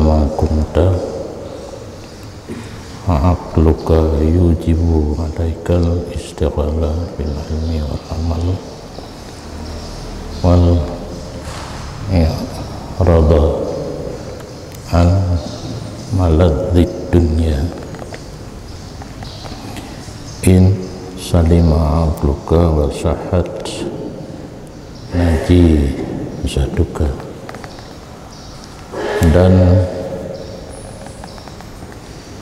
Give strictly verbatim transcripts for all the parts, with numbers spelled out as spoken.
ma kunta, aqluka yujibu alaikal istiqlala bil ilmi wal amal, wal i'rada an maladzid dunya. In salima aqluka wa sahhat najizatuka. Dan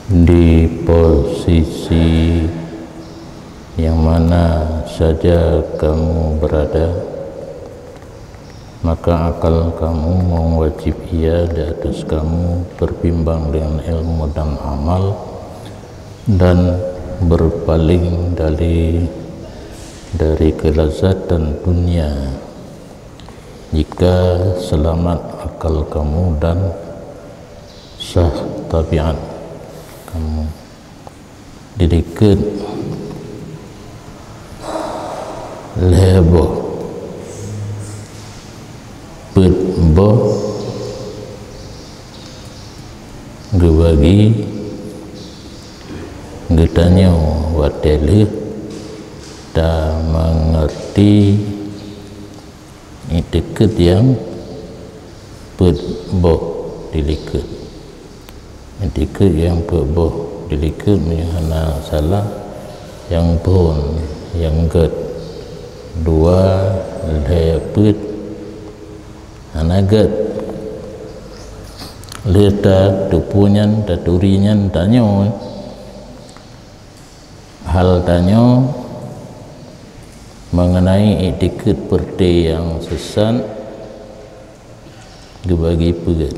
di posisi yang mana saja kamu berada, maka akal kamu mewajib ia di atas kamu, berbimbang dengan ilmu dan amal, dan berpaling dari, dari kelezatan dunia. Jika selamat akal kamu dan sah tabiat kamu, dilikot lhée boh, peuet boh geubagi geutanyoe watée lheueh tameungeurti iktikeuet nyang peuet boh dilikot. Iktikeuet nyang peuet boh dilikot meunyoe hana salah, nyang phon nyang gét dua lhée peuet hana gét. Lheueh tateupeue nyan, taturi nyan, tanyoe hal tanyoe mengenai iktikeuet peureuté nyang sesat geubagi peuet.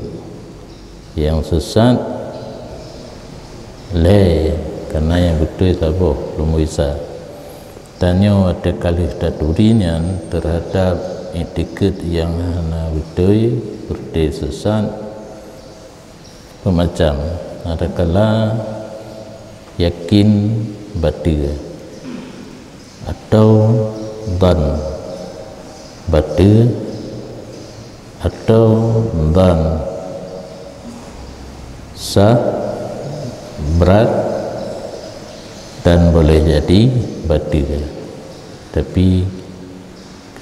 Nyang sesat lhée, kana nyang beutôi saboh, lumboi sa. Tanyoe watée ka lheueh taturi nyan teuhadab iktikeuet nyang hana beutôi, peureuté sesat, peuet macam, adakala yakin bateue, atau dhan bateue, atau dhan sah brat, dan boleh jadi bateue. Tapi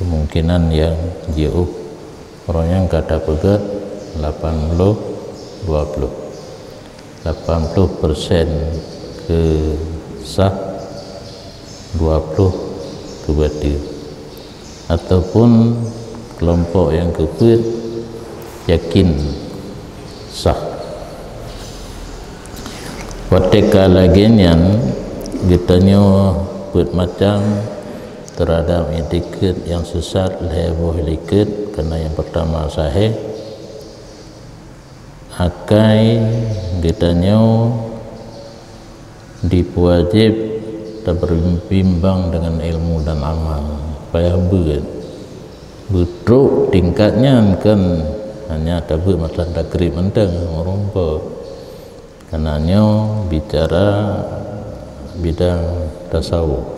kemungkinan nyang jiôh, uroe nyan ka tapeugét lapan ploh dua ploh. Lapan ploh persen keu sah, dua ploh keu bateue. Ataupun keulompok nyang keupeuet yakin sah. Watée ka lagée nyan, geutanyoe peuet macam teuhadab iktikeuet nyang sesat lhée boh likot, kana nyang peurtama sahéh, akai geutanyoe dipeuwajéb tabimbang deungon ilmu dan amal. Payah beuet. Beutrok tingkat nyan kan hanya tabeuet masa takrib mantong meureumpok. Kana nyoe bicara bidang tasawuf.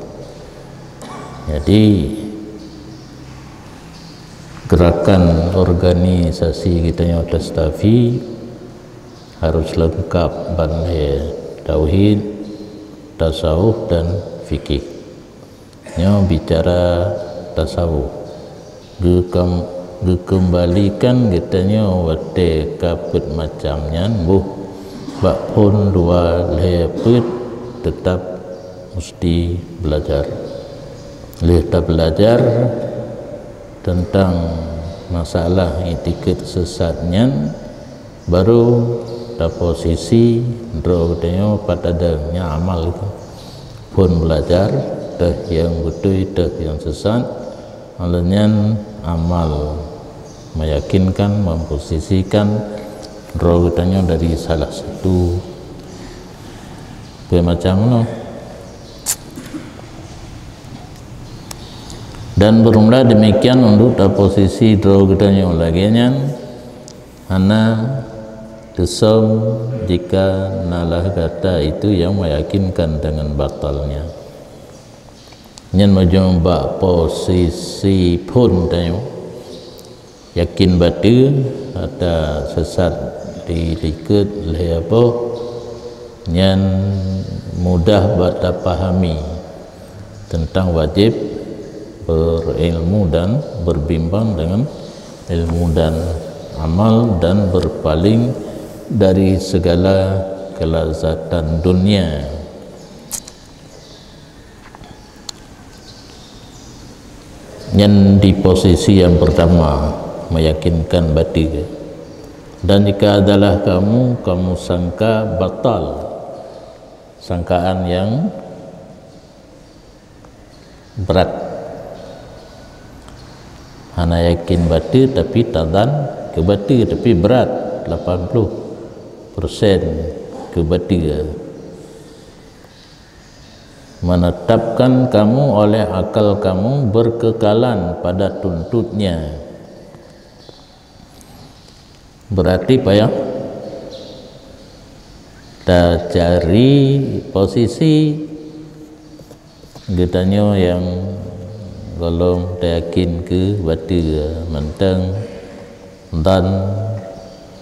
Jadi, gerakan organisasi geutanyoe Tastafi harus leungkap ban lhée tauhid, tasawuf dan fikih. Nyoe bicara tasawuf. Geukam-, geukeumbalikan geutanyoe watée ka peuet macam nyan boh bak phon dua lhée peuet, teutap musti beulajar. Lheueh tabeulajar teuntang masalah iktikeuet sesat nyan, barô taposisi droe geutanyoe pat adeue nyan amal geuh. Phon beulajar, teuh nyang beutôi, teuh nyang sesat, lheueh nyan amal meyakinkan, memposisikan droe geutanyoe dari salah satu peuet macam nyoe. Dan beurmula demikian untuk taposisi droe geutanyoe lagée nyan, hana teusöm jika nalah gata itu nyang meyakinkan deungon batalnya. Nyan meujeuet bak posisi phon tanyoe. Yakin bateue, ata sesat Dilikot lhèe boh, nyan mudah bak tapahami teuntang wajéb beurilmu dan beubimbang deungon ilmu dan amal dan beupaléng dari sigala keulazatan dunia. Nyan di posisi nyang peurtama, meyakinkan batée. Dan jika adalah kamu, kamu sangka batal, sangkaan nyang brat. Hana yakin batée, tapi tazan keu batée, tapi brat, lapan ploh persen keu batée. Menetapkan kamu oleh akal kamu berkekalan pada tuntutnya. Berarti payah tacari posisi geutanyoe nyang gohlom tayakin keu batée mantong dan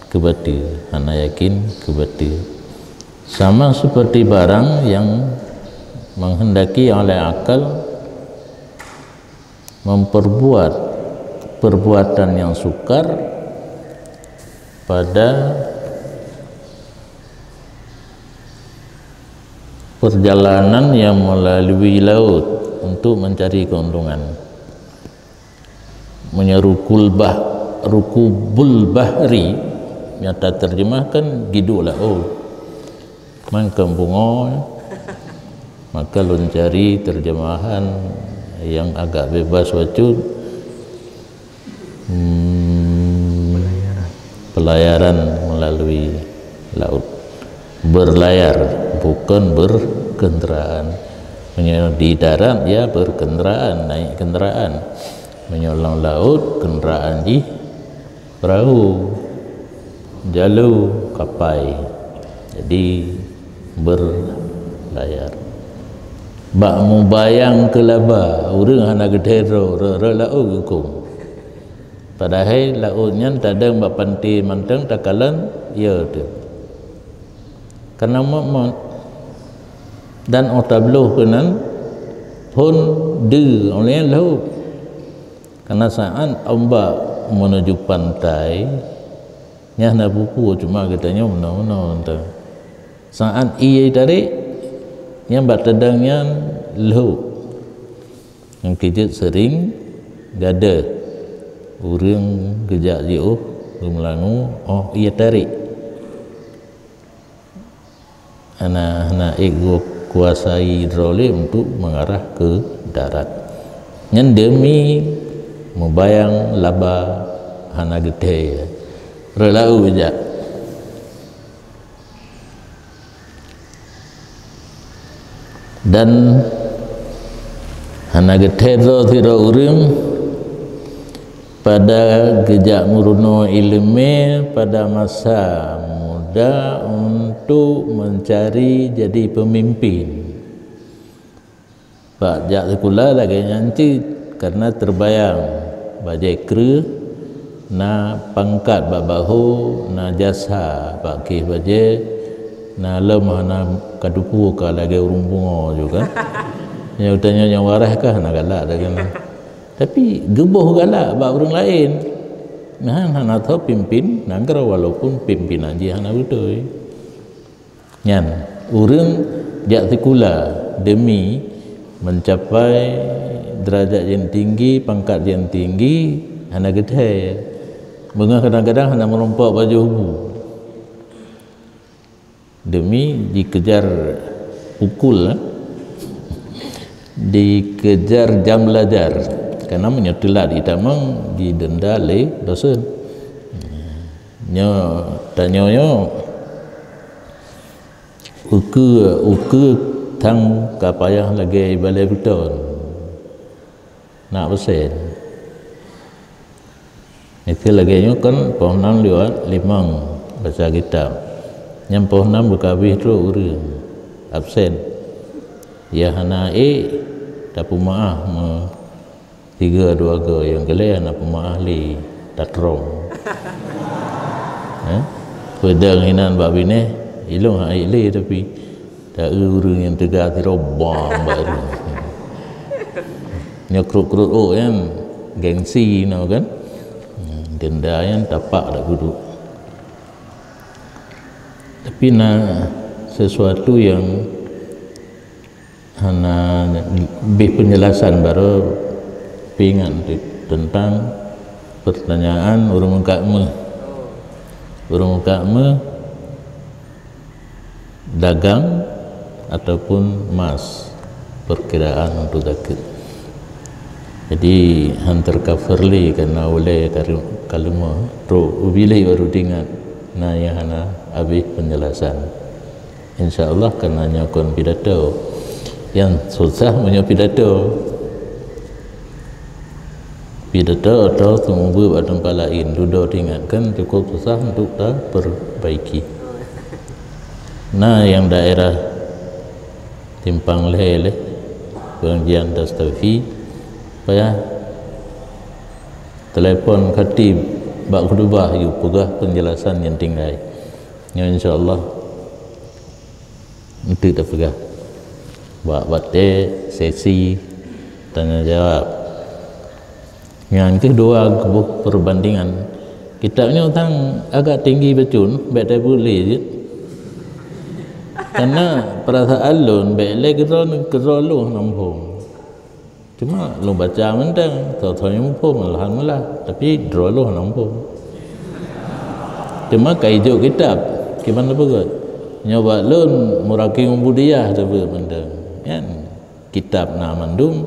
keu batée, hana yakin keu batée. Sama seperti barang yang menghendaki oleh akal memperbuat perbuatan yang sukar pada perjalanan yang melalui laut untuk mencari keuntungan. Meunyoe rukul bah-, rukubul bahri, nyang taterjemahkan giduek laôt. Man kon pungo, maka lôn cari terjemahan yang agak bebas bacut. Hmm, pelayaran melalui laut. Berlayar, bukan berkendaraan. Meunyoe di darat, ya berkendaraan, naik kendaraan. Meunyoe lam laut, kendaraan jih perahu, jalu, kapai. Jadi, berlayar. Bak mubayang keu laba, ureuëng hana geuthèe droe, rot-rot laôt geukong. Padahai laôt nyan tadong bak panté mantong takalon, ya teuh. Kana mot-mot. Dan óh tabloh keunan phon deue, óh lheueh nyan lhôb. Kana saát ombak menuju pantai, nyan hana peue-peue, cuma geutanyoe meunoe-meunoe teuh. Saát ié tarek, nyan bak teudong nyan lhôb. Nyang keujeuet seuring gadôh ureuëng geujak jiôh geumeulalu óh ié tarek. Hana, hana ék geukuasai droe lé untuk mengarah ke darat. Nyan demi mubayang laba hana geuthèe. Rot laôt jak. Dan hana geuthèe droe sidroe ureuëng pada geujak meurunoe iéleumé pada masa muda untuk mencari jadi pemimpin. Bak jak sikula lagèe nyan cit, karena terbayang bajèe kreueh, na pangkat bak bahô, na jasa bak kéh bajèe, na lom hana kateupeue ka lagèe ureuëng pungo ju kan. Nyoe tanyoe nyang waréh ka hana galak dah kan. Tapi geuboh galak bak ureuëng laén. Nah, hana tho pimpin nanggroe walaupun pimpinan jih hana beutôi. Nyan, ureuëng jak sikula demi mencapai derajat yang tinggi, pangkat yang tinggi, hana geuthèe. Beungoh kadang-kadang hana meurumpok baju hubu. Demi dikejar pukul, eh. Dikejar jam belajar. Karena meunyoe teulat jitamong, didenda lé dosen. Nyoe, tanyoe nyoe, ukeue, ukeue thang ka payah lagèe balèe beuton. Nak absen. Miseu lagèe nyoe kan poh nam liwat limong baca kitab. Nyang poh nam beukabeh trok ureuëng absen. Ya hana ék tapeumeu'ah meu Tiga dua go nyang geuh lhèe hana peumeu'ah lé tatrong. Eh? Peudeueng inan bak binéh, ilong hana ék lé tapi taeu ureuëng nyang teuga sidroe bang bak ureuëng. Nyoe krot-krot ôk nyan gengsi nyoe kan. Denda nyan tapak dak guduk. Tapi na sesuatu yang hana bih penjelasan baru peuingat tentang pertanyaan ureuëng mukak meuh. Ureuëng mukak meuh dagang ataupun emas, perkiraan untuk zakeuet. Jadi han tercover lé karena ulée karu-, kalumoe trok ubilih baru teuingat na nyang hana habéh penjelasan. Insya Allah karena nyoe kon pidato. Yang susah meunyoe pidato. Pidato atau seumeubeuet bak teumpat laén, dudoe teuingat kan cukup susah untuk taperbaiki. Na nyang daerah Simpang Lhée lé pengajian Tastafi payah telepon khatib bak khutubah yue peugah penjelasan nyang tinggai. Nyoe insya Allah eunteuk tapeugah. Bak watée sesi tanya jawab. Nyang keudua keuboh perbandingan. Kitab nyoe tang agak tinggi bacut, bék tabuet lé jeuet. Karena perasaan lôn bék lé keudroe, keudroe lôn hana muphom. Cuma lôn baca mantong, soe-soe nyang muphom alhamdulillah, tapi droe lôn hana muphom. Cuma ka ijok kitab, kiban tapeugah. Nyoe bak lôn Muraqim Ubudiyah tapeugah mantong. Kan? Kitab na mandum,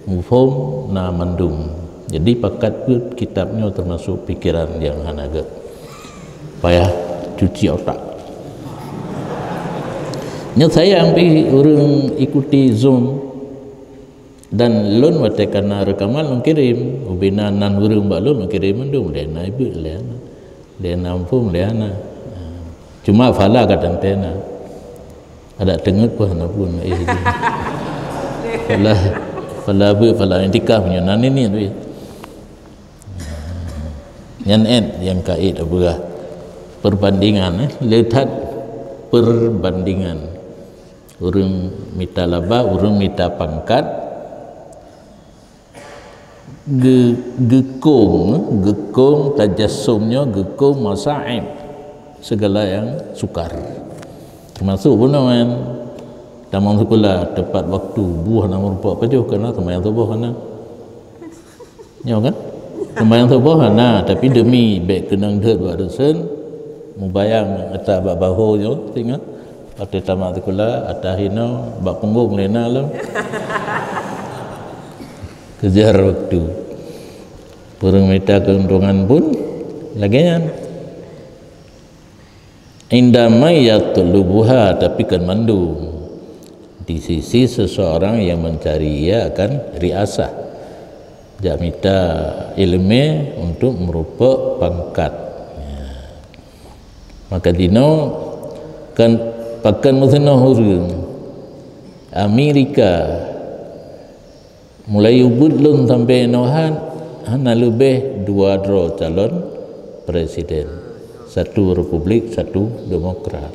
muphom na mandum. Jadi pakat peuet kitab nyoe termasuk pikiran nyang hana gét. Payah cuci otak. Nyoe sayang pih ureuëng ikuti Zoom dan lôn watée kana rekaman lôn kirém, ubena nan ureuëng bak lôn lôn kirém mandum, lé na ibeuet lé hana. Lé na muphom lé hana. Cuma phala ka teuntée na. Adak teungeut pun hana pun, eh, phala, phala beuet, phala iktikaf nyoe na niniet weh. Nyan ék nyang ka ék tapeugah. Perbandingan, eh, le that perbandingan. Ureuëng mita laba, ureuëng mita pangkat, Ge-, geukong, geukong tajassum nyoe, geukong masaib, segala yang sukar. Termasuk bunoe kan, tamong sikula tepat waktu, buah na meurumpok pajoh keunan seumayang suboh hana. Nyoe kan? Seumayang suboh hana, tapi demi bék keunong deuet bak dusun, mubayang ata bak baho nyoe, teuingat. Watée tamat sikula, ata hinoe bak punggong lé na lom. Kejar waktu. Ureuëng mita keuntungan pun lagée nyan. Inda man yatlubuha, tapi kon mandum. Di sisi seseorang yang mencari, ia akan riasah. Jak mita ileumé untuk meurupok pangkat. Ya. Maka jinoe kan pakon meuseunoh ureuëng Amerika. Mulai ubit lôn sampai inoe han, hana leubeh dua droe calon presiden, satu Republik, satu Demokrat.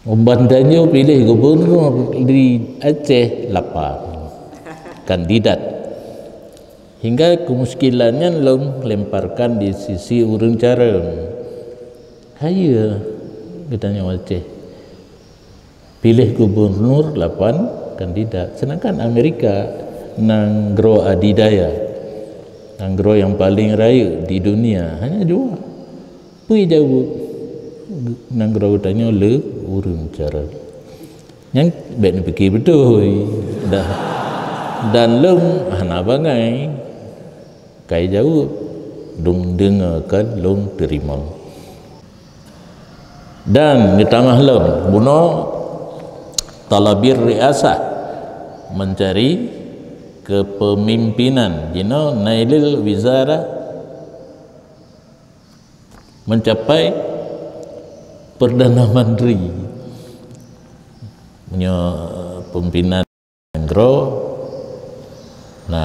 Uban tanyoe piléh gubernur di Aceh lapan kandidat. Hingga kemuskilan nyan lôn lemparkan di sisi ureuëng carông. Hayeue geutanyoe Aceh. Piléh gubernur lapan kandidat. Sedangkan Amerika nanggroe adidaya, nanggroe yang paling rayeuk di dunia, hanya dua. Peue jaweueb nanggroe geutanyoe le ureuëng cara. Nyang bék neupike beutôi. Dah. Dan lôn hana bangai. Kai jaweueb, dum deungoe kon lôn teurimong. Dan geutamah lom bunoe talabir riasah, mencari kepemimpinan. Jinoe nailil wizarah, mencapai Perdana Menteri. Meunyoe pimpinan nanggroe, na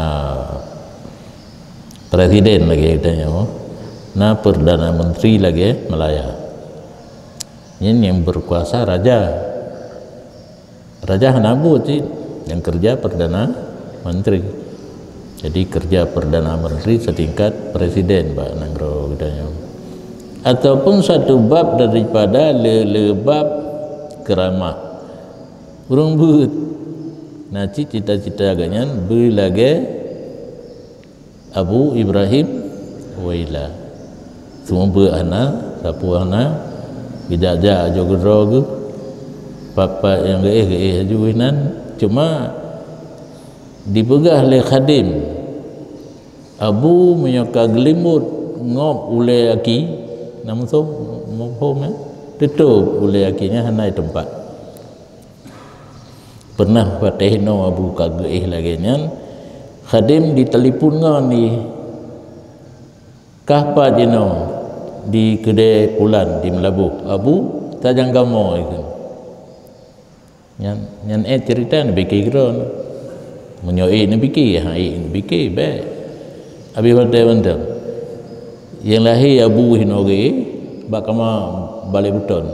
presiden lagée tanyoe, Na Perdana Menteri lagèe Malaya. Nyan nyang berkuasa raja. Raja hana buet cit, nyang kerja Perdana Menteri. Jadi kerja Perdana Menteri setingkat presiden bak nanggroe geutanyoe. Ataupun satu bab daripada le-le bab keramat. Ureueng beuet. Na cit cita-cita geuh nyan beulagèe Abu Ibrahim Uwaila. Seumeubeuet hana, sapeue hana, geujak-jak ajoe keudroe geuh. Pat-pat nyang geuéh-geuéh aju inan. Cuma dipeugah lé khadim, Abu meunyoe ka geulimbot ngop ulèe aki, na muphom, muphom, ya? Teutôb ulèe aki nyan hana teumpat. Pernah watèe inoe Abu ka geuéh lagèe nyan, khadim ditelepon ngon jih, "Kah pat jinoe di keudè pulan di Meulaboh, Abu tajang kamoe," kheun. Nyan, nyan ék cerita neupike keudroe. Meunyoe ék neupike, ha, ék neupike, bèk. Habéh watèe mantong. Nyang lahé Abu inoe geuh bak kama Balai Buton.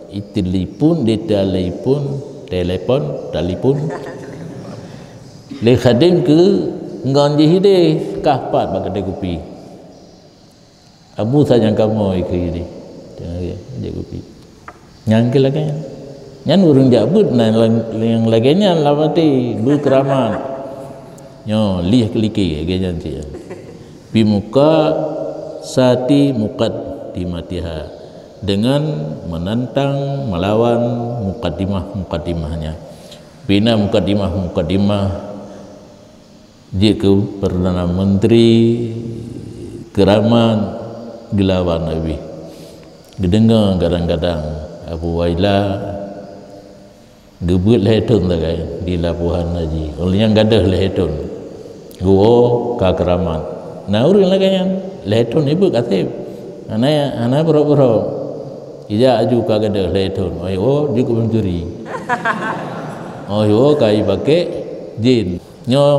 Itelepon, ditelepon, telepon, telepon. Lé khadim keu ngon jih idéh, kah pat bak keudè kupi. Abu sa nyang kamoe keu idéh. Tengah dia, dia kupi. Nyan keuh lagèe nyan. Nyan ureueng jak beuet na nyang lagèe nyan lam até, beukeuramat. Nyoe, lieh keu like, lagèe nyan cit. Bi muka sati muqaddimatiha, dengan menantang, melawan mukaddimah-mukaddimahnya. Bina mukaddimah-mukaddimah jeuet keu Perdana Menteri, keuramat, geulawan Nabi. Geudeungoe kadang-kadang Abu Uwaila geubeuet lhèe thôn sagai di Labuhan Haji. Óh lheueh nyan gadôh lhèe thôn. Geuwoe ka keuramat. Na ureueng lagèe nyan, lhèe thôn ibeuet ka sép. Hana, hana brok-brok. Ijak aju ka gadôh lhèe thôn. Óh iwoe jeuet keu pencuri. Óh iwoe ka ipakék jén. Nyoe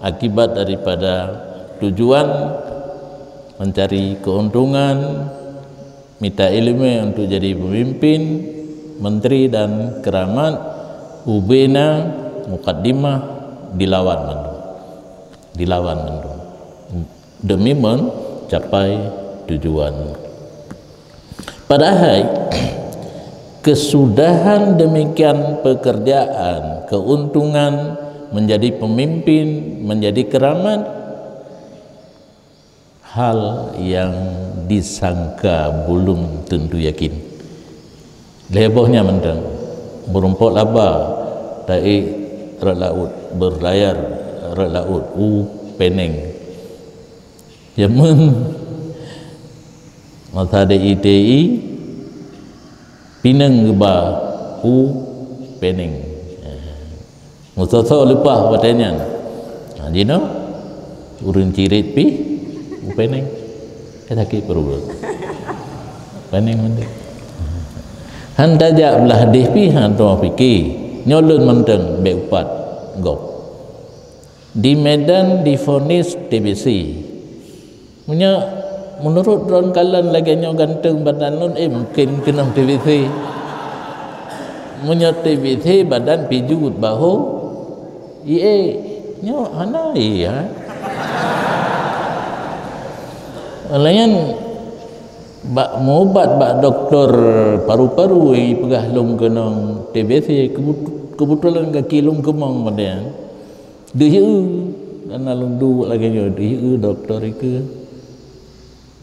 akibat daripada tujuan mencari keuntungan, mita ileumèe untuk jadi pemimpin, menteri dan keuramat, ubena mukaddimah dilawan mandum. Dilawan mandum. Demi mencapai tujuan. Padahai, kesudahan demikian pekerjaan, keuntungan, menjadi pemimpin, menjadi keuramat, hal yang disangka belum tentu yakin. Lhèe boh nyan mantong, meurumpok laba, taék rot laôt, berlayar rot laôt, u Penang. Jameun masa di I T I, pineung geuba u Penang. Meusoe-soe leupah watèe nyan. Ha, jinoe ureueng cirit pih u Penang. Eh, sakét peureuet. Penang mandum. Han tajak blah deh pih, han teuma pike. Nyoe lôn mantong bèk upat gob. Di Medan divonis T B C. Meunyoe meunurot droen kalon lagèe nyoe ganteng badan lôn, eh, mungken keunong T B C. Meunyoe T B C badan pih jeuet bahô, ié, nyoe hana ié, ha. Laén bak meuubat bak dokto paru-paru, ipeugah lôn keunong T B C, kebut-, keubeutulan gaki lôn keumong pada nyan. Deuh yeu, dan lôn duek lagèe nyoe, deuh yeu dokto ikeue.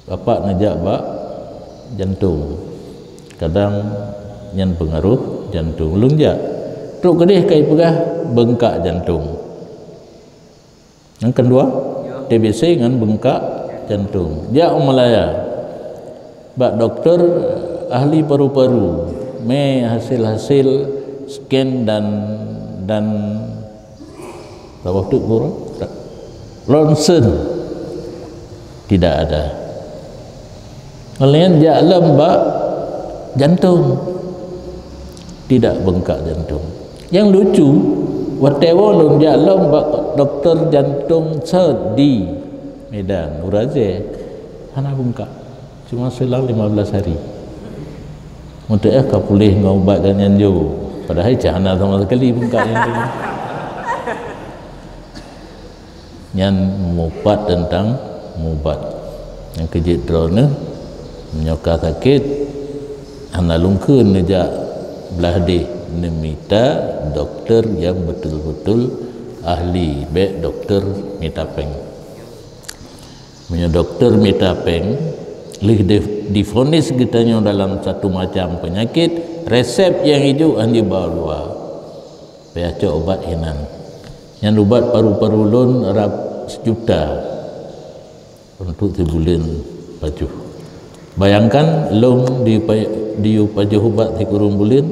Bapak neujak bak jantong. Kadang nyan peungaruh jantong. Lôn jak. Trok keudeh ka ipeugah beungkak jantong. Nyang keudua, T B C ngon beungkak jantong. Jak u Malaya. Bak dokto ahli paru-paru. Mé hasil-hasil scan dan, dan Saboh teuk gurèe? Ronsen tidak ada. Laén jak lom bak jantong. Tidak bengkak jantung. Nyang lucu, watèe woe lôn jak lom bak dokto jantong sot di Medan, Uraze. Hana beungkak. Cuma seulang lima belas hari. Meuteuk ka puléh ngon ubat gobnyan jok. Padahai cit hana sama sekali beungkak nyang tu. Nyan mupat teuntang mubat. Nyang keu jeuet droeneuh, meunyoe ka sakét, hana lungkheun neujak blah deh, neumita dokto nyang beutôi-beutôi ahli, bék dokto mita péng. Meunyoe dokto mita péng, lheueh di-, difonis geutanyoe dalam satu macam peunyakét, resep nyang ijok han jiba u luwa. Payah cok ubat hinan. Nyan ubat paru-paru lôn rab seujuta untuk sibuleuen pajoh. Bayangkan lôn di pa-, diyue pajoh ubat sikureueng buleuen,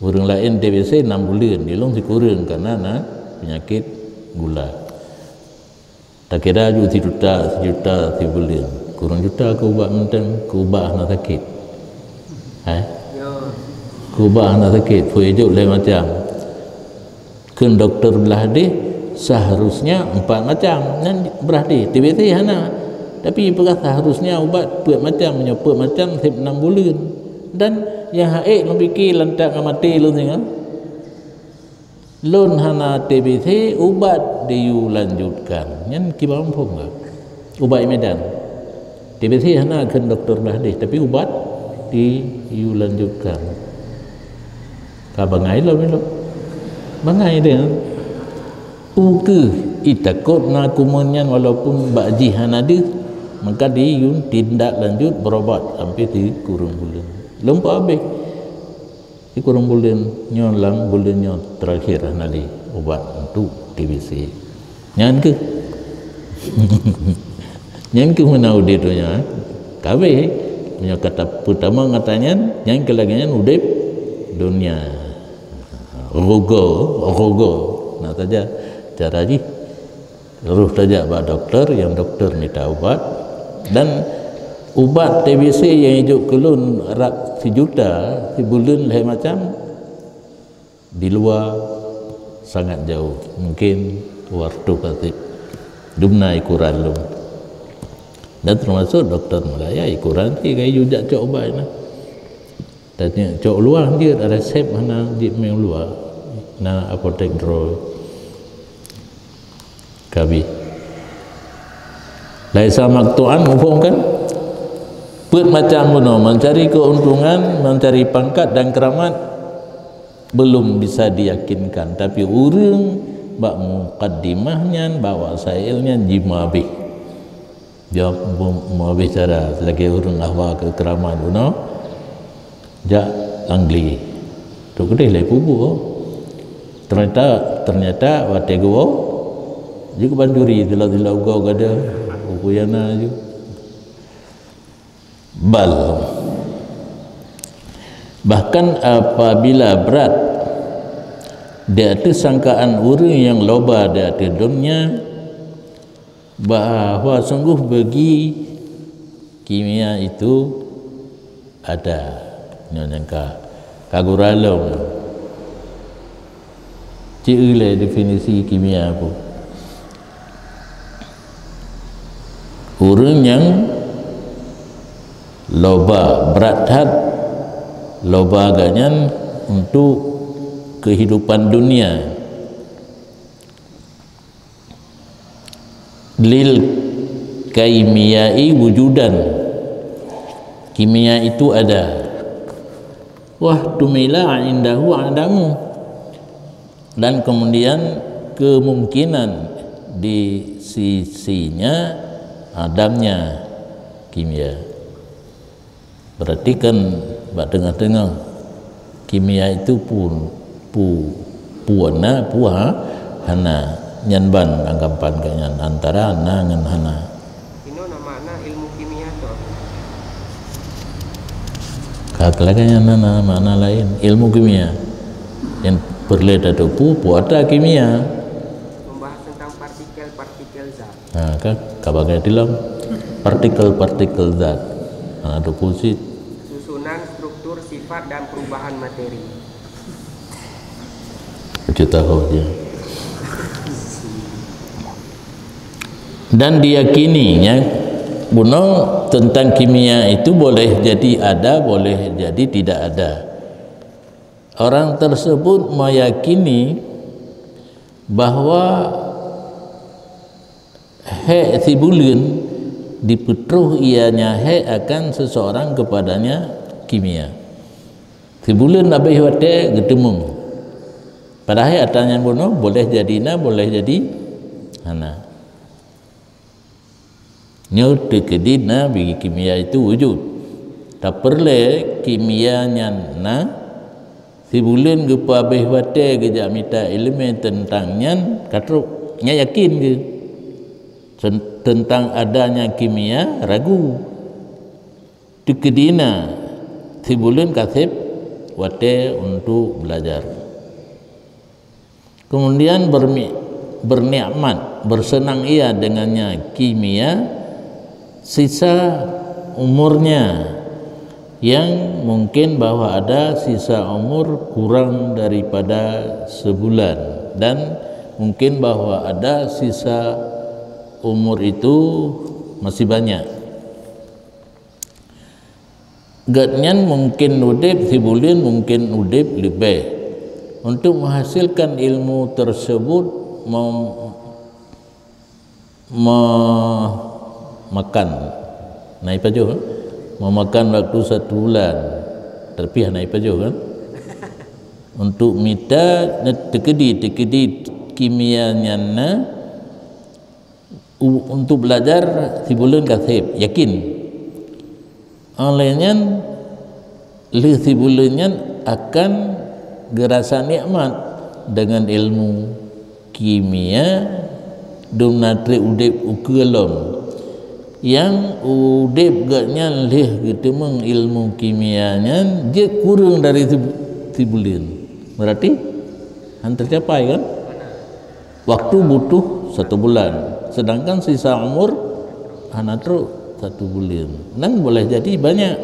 ureuëng laén T B C nam buleuen, di lôn sikureueng karena na peunyakét gula. Takira ju sijuta, sijuta sibuleuen. Kureueng juta keu ubat mantong, keu ubat hana sakét. Hai? Keu ubat hana sakét, peue jok lhée macam. Kheun dokto blah deh, seharusnya empat macam. Nyan blah deh, T B C hana. Tapi peugah seharusnya ubat peuet macam, meunyoe peuet macam seb nam buleuen. Dan nyang hak ék lôn pike lantak ngon maté lôn singoh. Lôn hana T B C, ubat diyue lanjutkan. Nyan kiban phom ka. Ubat i Medan. T B C hana kheun dokto blah deh, tapi ubat diyue lanjutkan. Ka bangai lom ilok. Bangai deh. Peu kheueh itakot na kuman nyan walaupun bak jih hana deuh, maka diyue tindak lanjut berobat sampai sikureueng buleuen. Lom pah abéh. Sikureueng buleuen nyoe lam buleuen nyoe terakhir hana lé ubat untuk T B C. Nyan keuh. Nyan keuh meunan udeb donya, eh. Kabeh, meunyoe kata peutamong ata nyan, nyan keuh lagée nyan udeb donya. Rugoe, rugoe. Nah saja cara jih. Roh tajak bak dokto, nyang dokto mita ubat, dan ubat T B C nyang ijok keu lôn rab sijuta sibuleuen lhée macam, di luwa sangat jauh, mungkin dua ratus kaseb. Dumna ikuran lôn. Dan termasuk dokto Malaya ikuran ti ka ijak cok ubat na. Tanya cok luwa jeuet, resep hana jeuet mé luwa. Na apotek droe. Kabi. Laisa maqtu'an, muphom kan? Peuet macam bunoe, mencari keuntungan, mencari pangkat dan keramat belum bisa diyakinkan, tapi ureuëng bak mukaddimah nyan, bak wasail nyan jimeuabéh. Jaweueb meubicara lagée ureuëng ahwa keu keuramat bunoe, jak Langlé. Trok keudeh lé pubuet. Ternyata, ternyata watée geuwoe, jeuet keu pancuri, tila-tila ugoe gada, buku yana ju. Bal. Bahkan apabila brat di ateueh sangkaan ureuëng nyang loba di ateueh donya, bahwa sungguh bagi kimia itu ada. Nyoe nyang ka, ka gura lom. Ci lé definisi kimia tu. Ureuëng nyang loba, brat that loba gobnyan untuk kehidupan dunia. Lil kaimiyai wujudan, kimia itu ada. Wah tumila indahu adamu, dan kemudian kemungkinan di sisinya adamnya kimia. Berarti kan bak teungoh-teungoh kimia itu pun pu puan na pu ha hana, nyan ban anggapan gobnyan antara na ngon hana. Inoe na makna ilmu kimia tu? Ka lagée nyan na, na makna lain ilmu kimia. Yang perlu tatupu pu ata kimia. Membahas tentang partikel-partikel zat. Ha, kan? Ka bagai tilom partikel-partikel zat. Ha, tu kunci. Susunan, struktur, sifat, dan perubahan materi. Cerita kau je. Dan diyakininya Bunoe tentang kimia itu boleh jadi ada, boleh jadi tidak ada. Orang tersebut meyakini bahwa hék sibuleuen dipeutroh ianya hék akan seseorang kepadanya kimia. Sibuleuen abéh watée geuteumeung. Padahai atra nyan bunoe boleh jadi na, boleh jadi hana. Nyoe teukeudi na bagi kimia itu wujud. Tapeureulée kimia nyan na, sibuleuen geupeuabéh watée geujak mita iéleumé teuntang nyan ka trok, nyan yakin geuh. Sen-, teuntang adanya kimia ragu. Teukeudi na, sibuleuen ka seb watée untuk belajar. Kemudian bermi-, bernikmat, bersenang ia dengannya kimia sisa umurnya, yang mungkin bahwa ada sisa umur kurang daripada sebulan dan mungkin bahwa ada sisa umur itu masih banyak. Gobnyan mungkin udeb sibuleuen, mungkin udeb leubeh. Untuk menghasilkan ilmu tersebut mem-, memakan, na ipajoh, eh? Memakan waktu satu bulan. Tapi hana ipajoh, kan? Untuk mita, teukeudi, teukeudi kimia nyan na, u-, untuk belajar sibuleuen ka seb, yakin. Oleh nyan, lheueh sibuleuen nyan akan geurasa nikmat dengan ilmu kimia, dum na treb udeb ukeue lom. Nyang udeb gobnyan lheueh geuteumeung ilmu kimia nyan jeuet kureueng dari sib-, sibuleuen. Berarti han teucapai, kan? Waktu butuh satu bulan, sedangkan sisa umur hana trok satu buleuen. Nyan boleh jadi banyak.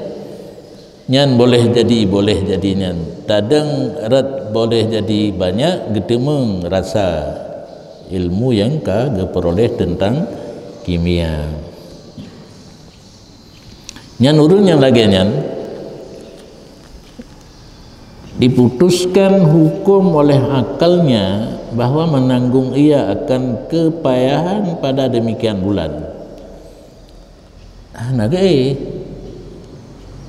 Nyan boleh jadi, boleh jadi nyan. Tadeng rot boleh jadi banyak geuteumeung rasa ilmu nyang ka geupeuroleh teuntang kimia. Nyan ureuëng nyang lagée nyan diputuskan hukum oleh akalnya bahwa menanggung ia akan kepayahan pada demikian bulan. Ah, na geuéh.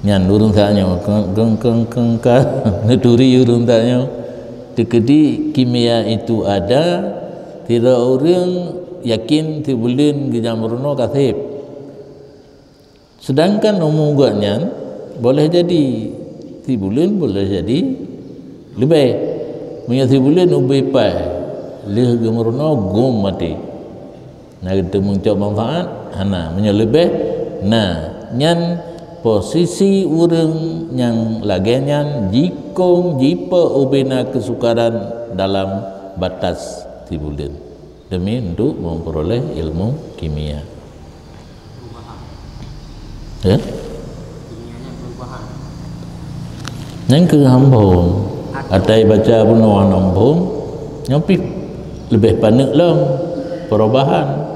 Nyan ureuëng tanyoe, keng, keng, keng, keng, ka neuturi ureuëng tanyoe. Teukeudi kimia itu ada, sidroe ureuëng yakin sibuleuen geujak meurunoe ka seb. Sedangkan umu gobnyan boleh jadi sibuleuen, boleh jadi leubeh. Meunyoe sibuleuen ubé paih, lheueh geumeurunoe gom maté. Na geuteumeung cok manfaat? Hana. Meunyoe leubeh, na. Nyan posisi ureuëng nyang lagée nyan jikong jipe ubé na keusukaran dalam batas sibuleuen. Demi untuk memperoleh ilmu kimia. Ya? Nyang keu hambom, atai baca bunoe hambom, nyoe pih leubeh paneuk lom perubahan.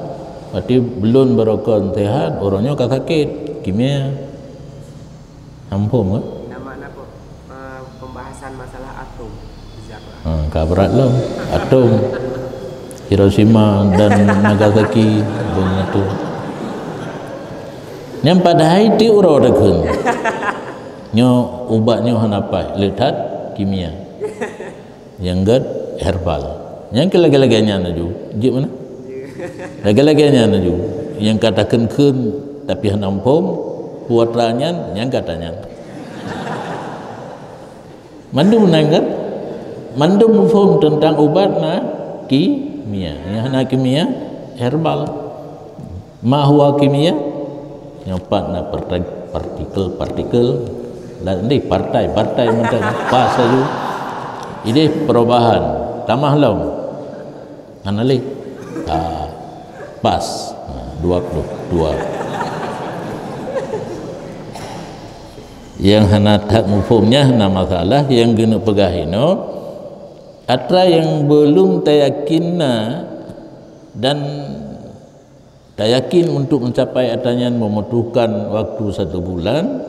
Berarti belum beurokon sehat, uroe nyoe ka sakét, kimia. Hambom, kan? Nama, nama, eh, pembahasan masalah atom. Jazakallah. Ha, ka berat lom. Atom. Hiroshima dan Nagasaki, bom atom. Nyang padahai ti uroe takheun. Nyoe ubat nyoe hana paih, le that kimia. Nyang gét herbal. Nyang keu lagée-lagée nyan laju, jeuet meunan? Lagée-lagée nyan laju. Nyang ka takheun-kheun tapi hana muphom, peue atra nyan, nyang gata nyan. Mandum meunan kan? Mandum muphom teuntang ubat na kimia. Nyang hana kimia, herbal. Ma huwa kimia? Nyoe pat na partai-, partikel-partikel. Lah, ni partai-partai macam pas laju. Ideh perubahan. Tamah lom. Hana lé. Ha, pas. Ha, dua puluh dua. Nyang hana that muphom nyan hana masalah, nyang keuneuk peugah inoe, atra nyang belum tayakin na dan Tayakin untuk mencapai ata nyan membutuhkan waktu satu bulan,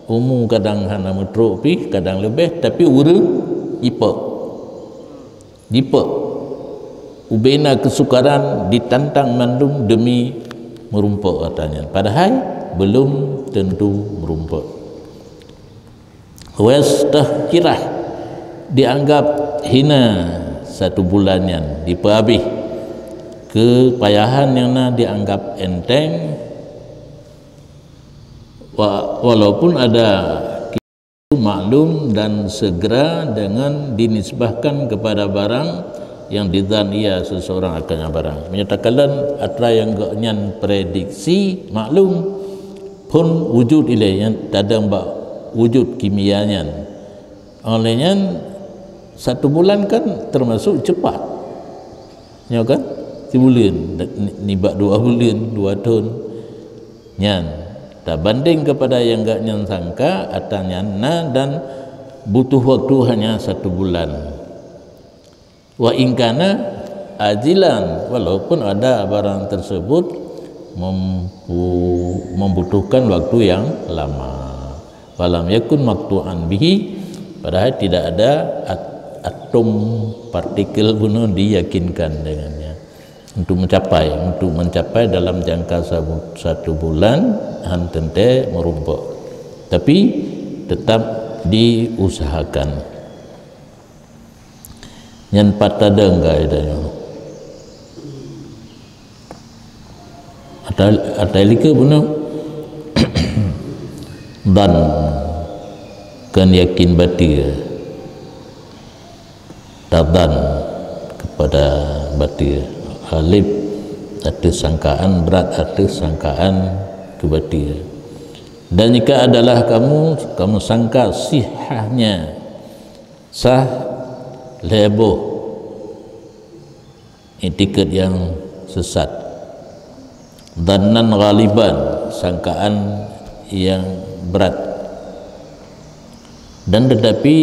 umu kadang hana meutrok pih, kadang leubeh, tapi ureuëng jipok. Jipok. Ubena keusukaran ditantang mandum demi meurumpok ata nyan. Padahai belum tentu meurumpok. Wastahkirah, dianggap hina satu bulan nyan, dipeuhabéh. Keupayahan nyang na dianggap enteng, wa-, walaupun ada maklum dan segera dengan dinisbahkan kepada barang yang dizan ia seseorang akannya barang. Menyatakan atra yang gobnyan prediksi maklum pun wujud ilée, yang tadong bak wujud kimia nyan. Oleh nyan, satu bulan kan termasuk cepat. Nyoe kan? Sibuleuen, ni-, nibak dua buleuen, dua thon. Nyan, tabanding kepada yang gak nyan sangka, ata nyan na dan butuh waktu hanya satu bulan. Wa in kana ajilan, walaupun ada barang tersebut mempu-, membutuhkan waktu yang lama. Walam yakun maqtu'an bihi, padahal tidak ada at-, atom partikel bunoe diyakinkan dengannya. Untuk mencapai, untuk mencapai dalam jangka sabu-, satu bulan, han teuntée meurumpok. Tapi tetap diusahakan. Nyan pat tadong ka ita nyoe. Ata-, ata likot bunoe. Dan kon yakin bateue. Tadan kepada bateue. Ghalib ateueh sangkaan, brat ateueh sangkaan keu bateue. Dan jika adalah kamu, kamu sangka sihahnya sah lhée boh iktikad yang sesat. Dhannan ghaliban, sangkaan yang berat. Dan tetapi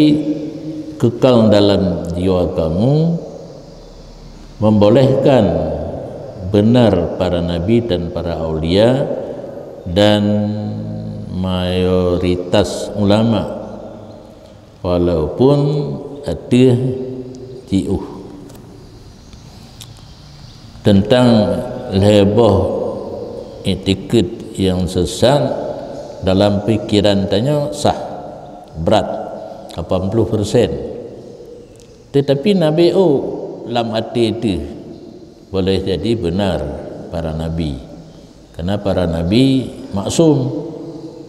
kekal dalam jiwa kamu membolehkan benar para nabi dan para aulia dan mayoritas ulama. Walaupun ateueh jiôh. Teuntang lhée boh iktikad nyang sesat dalam pikiran tanyoe sah, brat, lapan puluh persen. Teutapi Nabi ôk lam até teuh boleh jadi beunar para nabi. Karena para nabi maksum,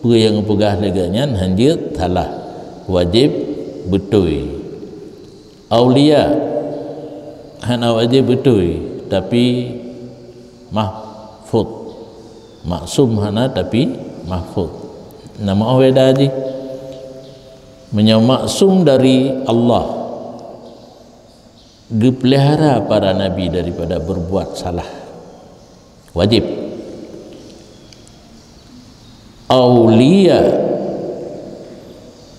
peue nyang geupeugah lagée nyan hanjeuet salah, wajéb beutôi. Aulia hana wajéb beutôi, tapi mahfuz. Maksum hana, tapi mahfuz. Na meu'oh beda jih. Meunyoe maksum dari Allah, geupeulihara para nabi daripada berbuat salah. Wajéb. Aulia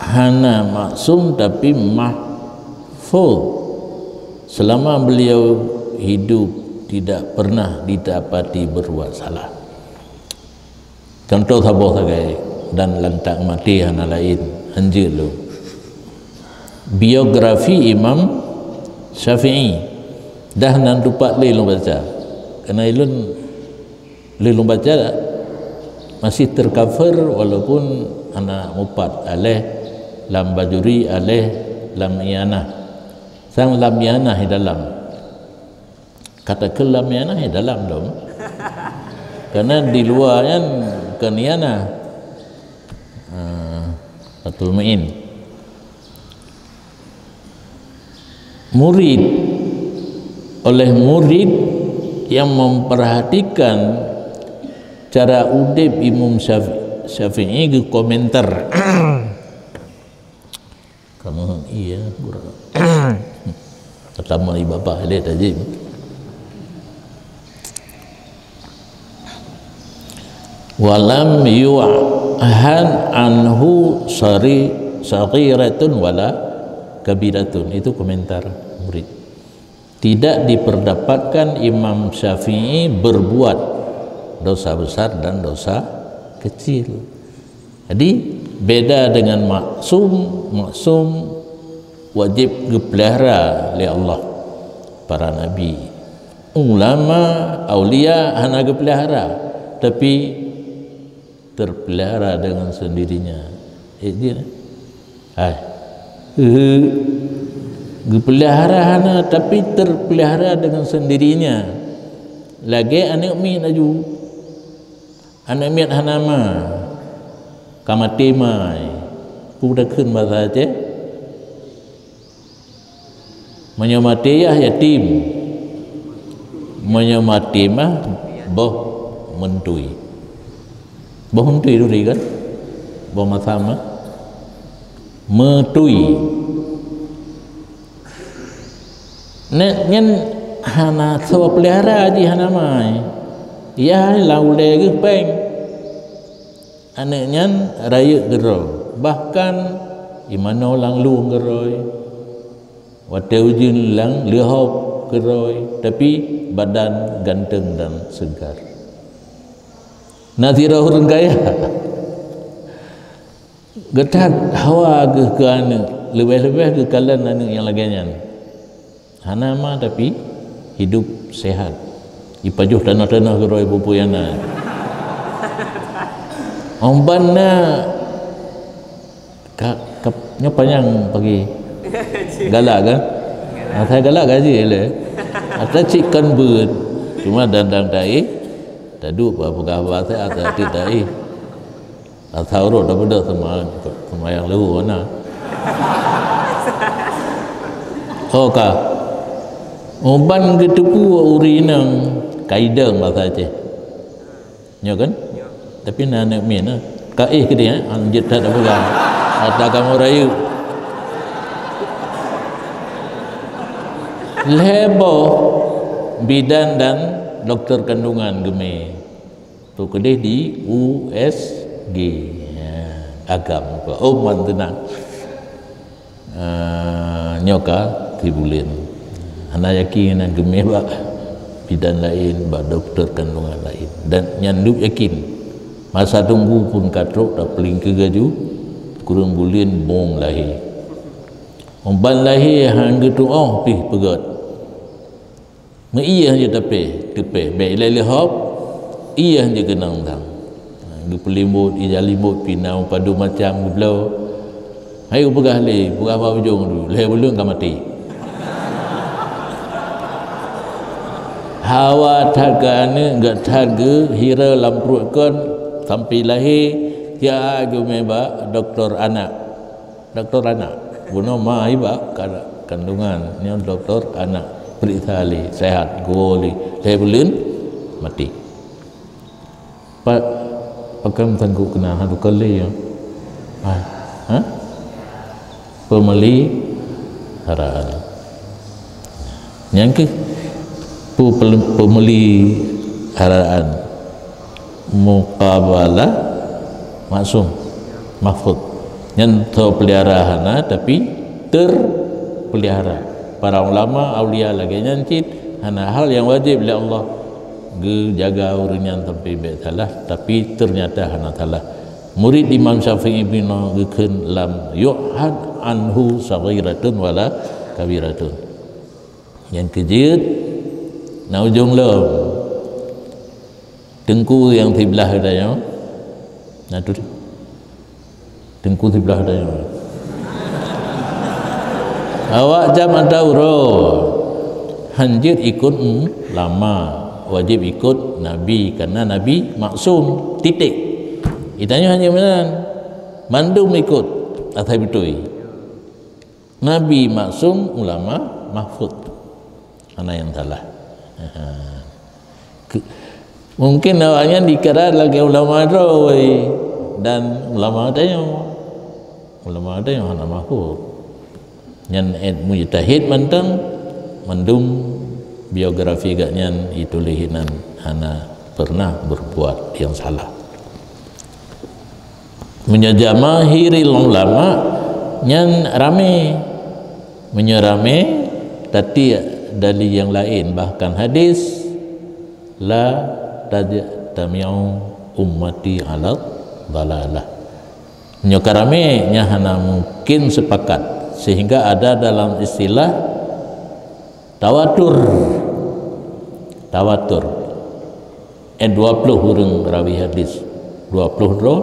hana maksum tapi mahfuz. Selama beliau hidup tidak pernah didapati berbuat salah. Contoh saboh sagai, dan lantak maté hana laén, hanjeuet lom. Biografi Imam Syafi'i. Dah nan tupat lé lôn baca. Karena ilôn lé lôn baca masih tercover walaupun hana mupat, aléh lam Bajuri, aléh lam Ianah. Sang lam Ianah di dalam. Kata keu lam Ianah di dalam dong. Karena di luar kan kon Ianah. Ah, Fathul Muin. Murid, oleh murid yang memperhatikan cara udeb Imam Syafi-, Syafi'i geukomentar. Kamu iya, guru. Pertama ibu bapa dia tajim. Walam yu'han anhu sari-, saghiratun wala kabiratun. Itu komentar murid. Tidak diperdapatkan Imam Syafi'i berbuat Dosa besar dan dosa kecil. Jadi, beda dengan maksum. Maksum wajib geupeulihara lé Allah, para nabi. Ulama, aulia hana geupeulihara, tapi terpelihara dengan sendirinya. Eh, dia. Hai. Eh, geupeulihara hana, tapi terpelihara dengan sendirinya. Lagèe aneuk miet laju. Aneuk miet hana ma, ka maté ma. Peue takheun basa Aceh? Meunyoe maté yah yatim. Meunyoe maté mah boh meutui. Boh meutui turi kan? Boh masam mah. Meutui. Nyan, nyan hana soe peulihara jih, hana ma. Yah lam ulèe geuh pèng. Aneuk nyan rayeuk keudroe, bahkan imanoe lam lueng keudroe, watèe ujeuen lam leuhob keudroe, tapi badan ganteng dan segar. Na sidroe ureueng kaya, geutat hawa geuh keu aneuk, leubeh-leubeh geukalon aneuk nyang lagèe nyan. Hana ma tapi hidup sehat. Jipajoh tanoh-tanoh keudroe peue-peue nyang na. Óh ban na ka, ka, nyoe panyang pagi. Galak kan? Asai galak gaji lé. Ata cit kan beuet. Cuma dandang dai. Taduek peugah bahasa ata cit dai. Asa uroe dah beudôh sema-, seumayang leuhô na. Oh ka. Uban geuteupeue ureueng inong ka idong basa Aceh. Nyo kan? Tapi na aneuk miet na. Ka éh keudéh, eh? Anjeut that peugah. Ata kamoe rayeuk. Lhèe boh bidan dan doktor kandungan geumè. Tu keudeh di U S G. Ya, agam ko. Oh, man teunang. Ah, nyoe ka si buleuen. Hana yakin na geumeh bak bidan laén, bak doktor kandungan laén. Dan nyan duek yakin. Masa tunggu pun ka trok, tapeuling keu gaju, kureueng buleuen bom lahé. Uban lahé han geutuoh pih peugöt. Meuieh jeuet tapé, teupé, bèk ilèe leuhob, ieh jeuet keunong dang. Geupeulimbot, ija limbot, pinau padum macam geubloe. Hai peugah lé, peugah bak ujong tu, lhèe buleuen ka maté. Hawa that keu aneuk, gèt that geuh, hira lam pruet kon, sampoe lahé, siat geumè bak doktor anak. Doktor anak. Bunoe ma iba ka-, kandungan. Nyoe doktor anak. Periksa lé, sehat, geuwoe lé. Lhèe buleuen, maté. Pa-, pakon sanggup keunan, ha, dua kali, ya. Ha? Ha? Peumeliharaan. Nyang keuh, pu-, pel-, peumeliharaan. Muqabalah maksum, mahfud. Nyan teupeulihara hana, tapi terpelihara. Para ulama, aulia lagèe nyan cit, hana hal nyang wajéb lé Allah geujaga ureueng nyan sampoe bèk salah, tapi ternyata hana salah. Murid Imam Syafi'i bin geukheun lam yu'had anhu saghiratun wala kabiratun. Nyang keujeuet, na ujong lom. Teungku nyang siblah tanyoe. Na tu. Teungku siblah tanyoe. Awak jam ata uroe. Hanjeuet ikot ulama. Wajéb ikot Nabi, karena Nabi maksum. Titik. Geutanyoe hana meunan. Mandum ikot. Asai beutôi. Nabi maksum, ulama mahfud. Hana nyang salah. Ke-, mungkin awak nyan dikira lagèe ulama droe dan ulama tanyoe. Ulama tanyoe hana mahfud. Nyan èt mujtahid mantong, mandum biografi geuh nyan ituléh inan hana pernah berbuat yang salah. Meunyoe jamahiril ulama nyan ramé. Meunyoe ramé, tatiek dalil nyang laén, bahkan hadis, la taj-, "Tami'u ummati 'ala dhalalah." Nyoe ka ramé nyang hana mungkin sepakat, sehingga ada dalam istilah tawatur. Tawatur. Eh, dua puluh ureuëng rawi hadis, dua puluh droe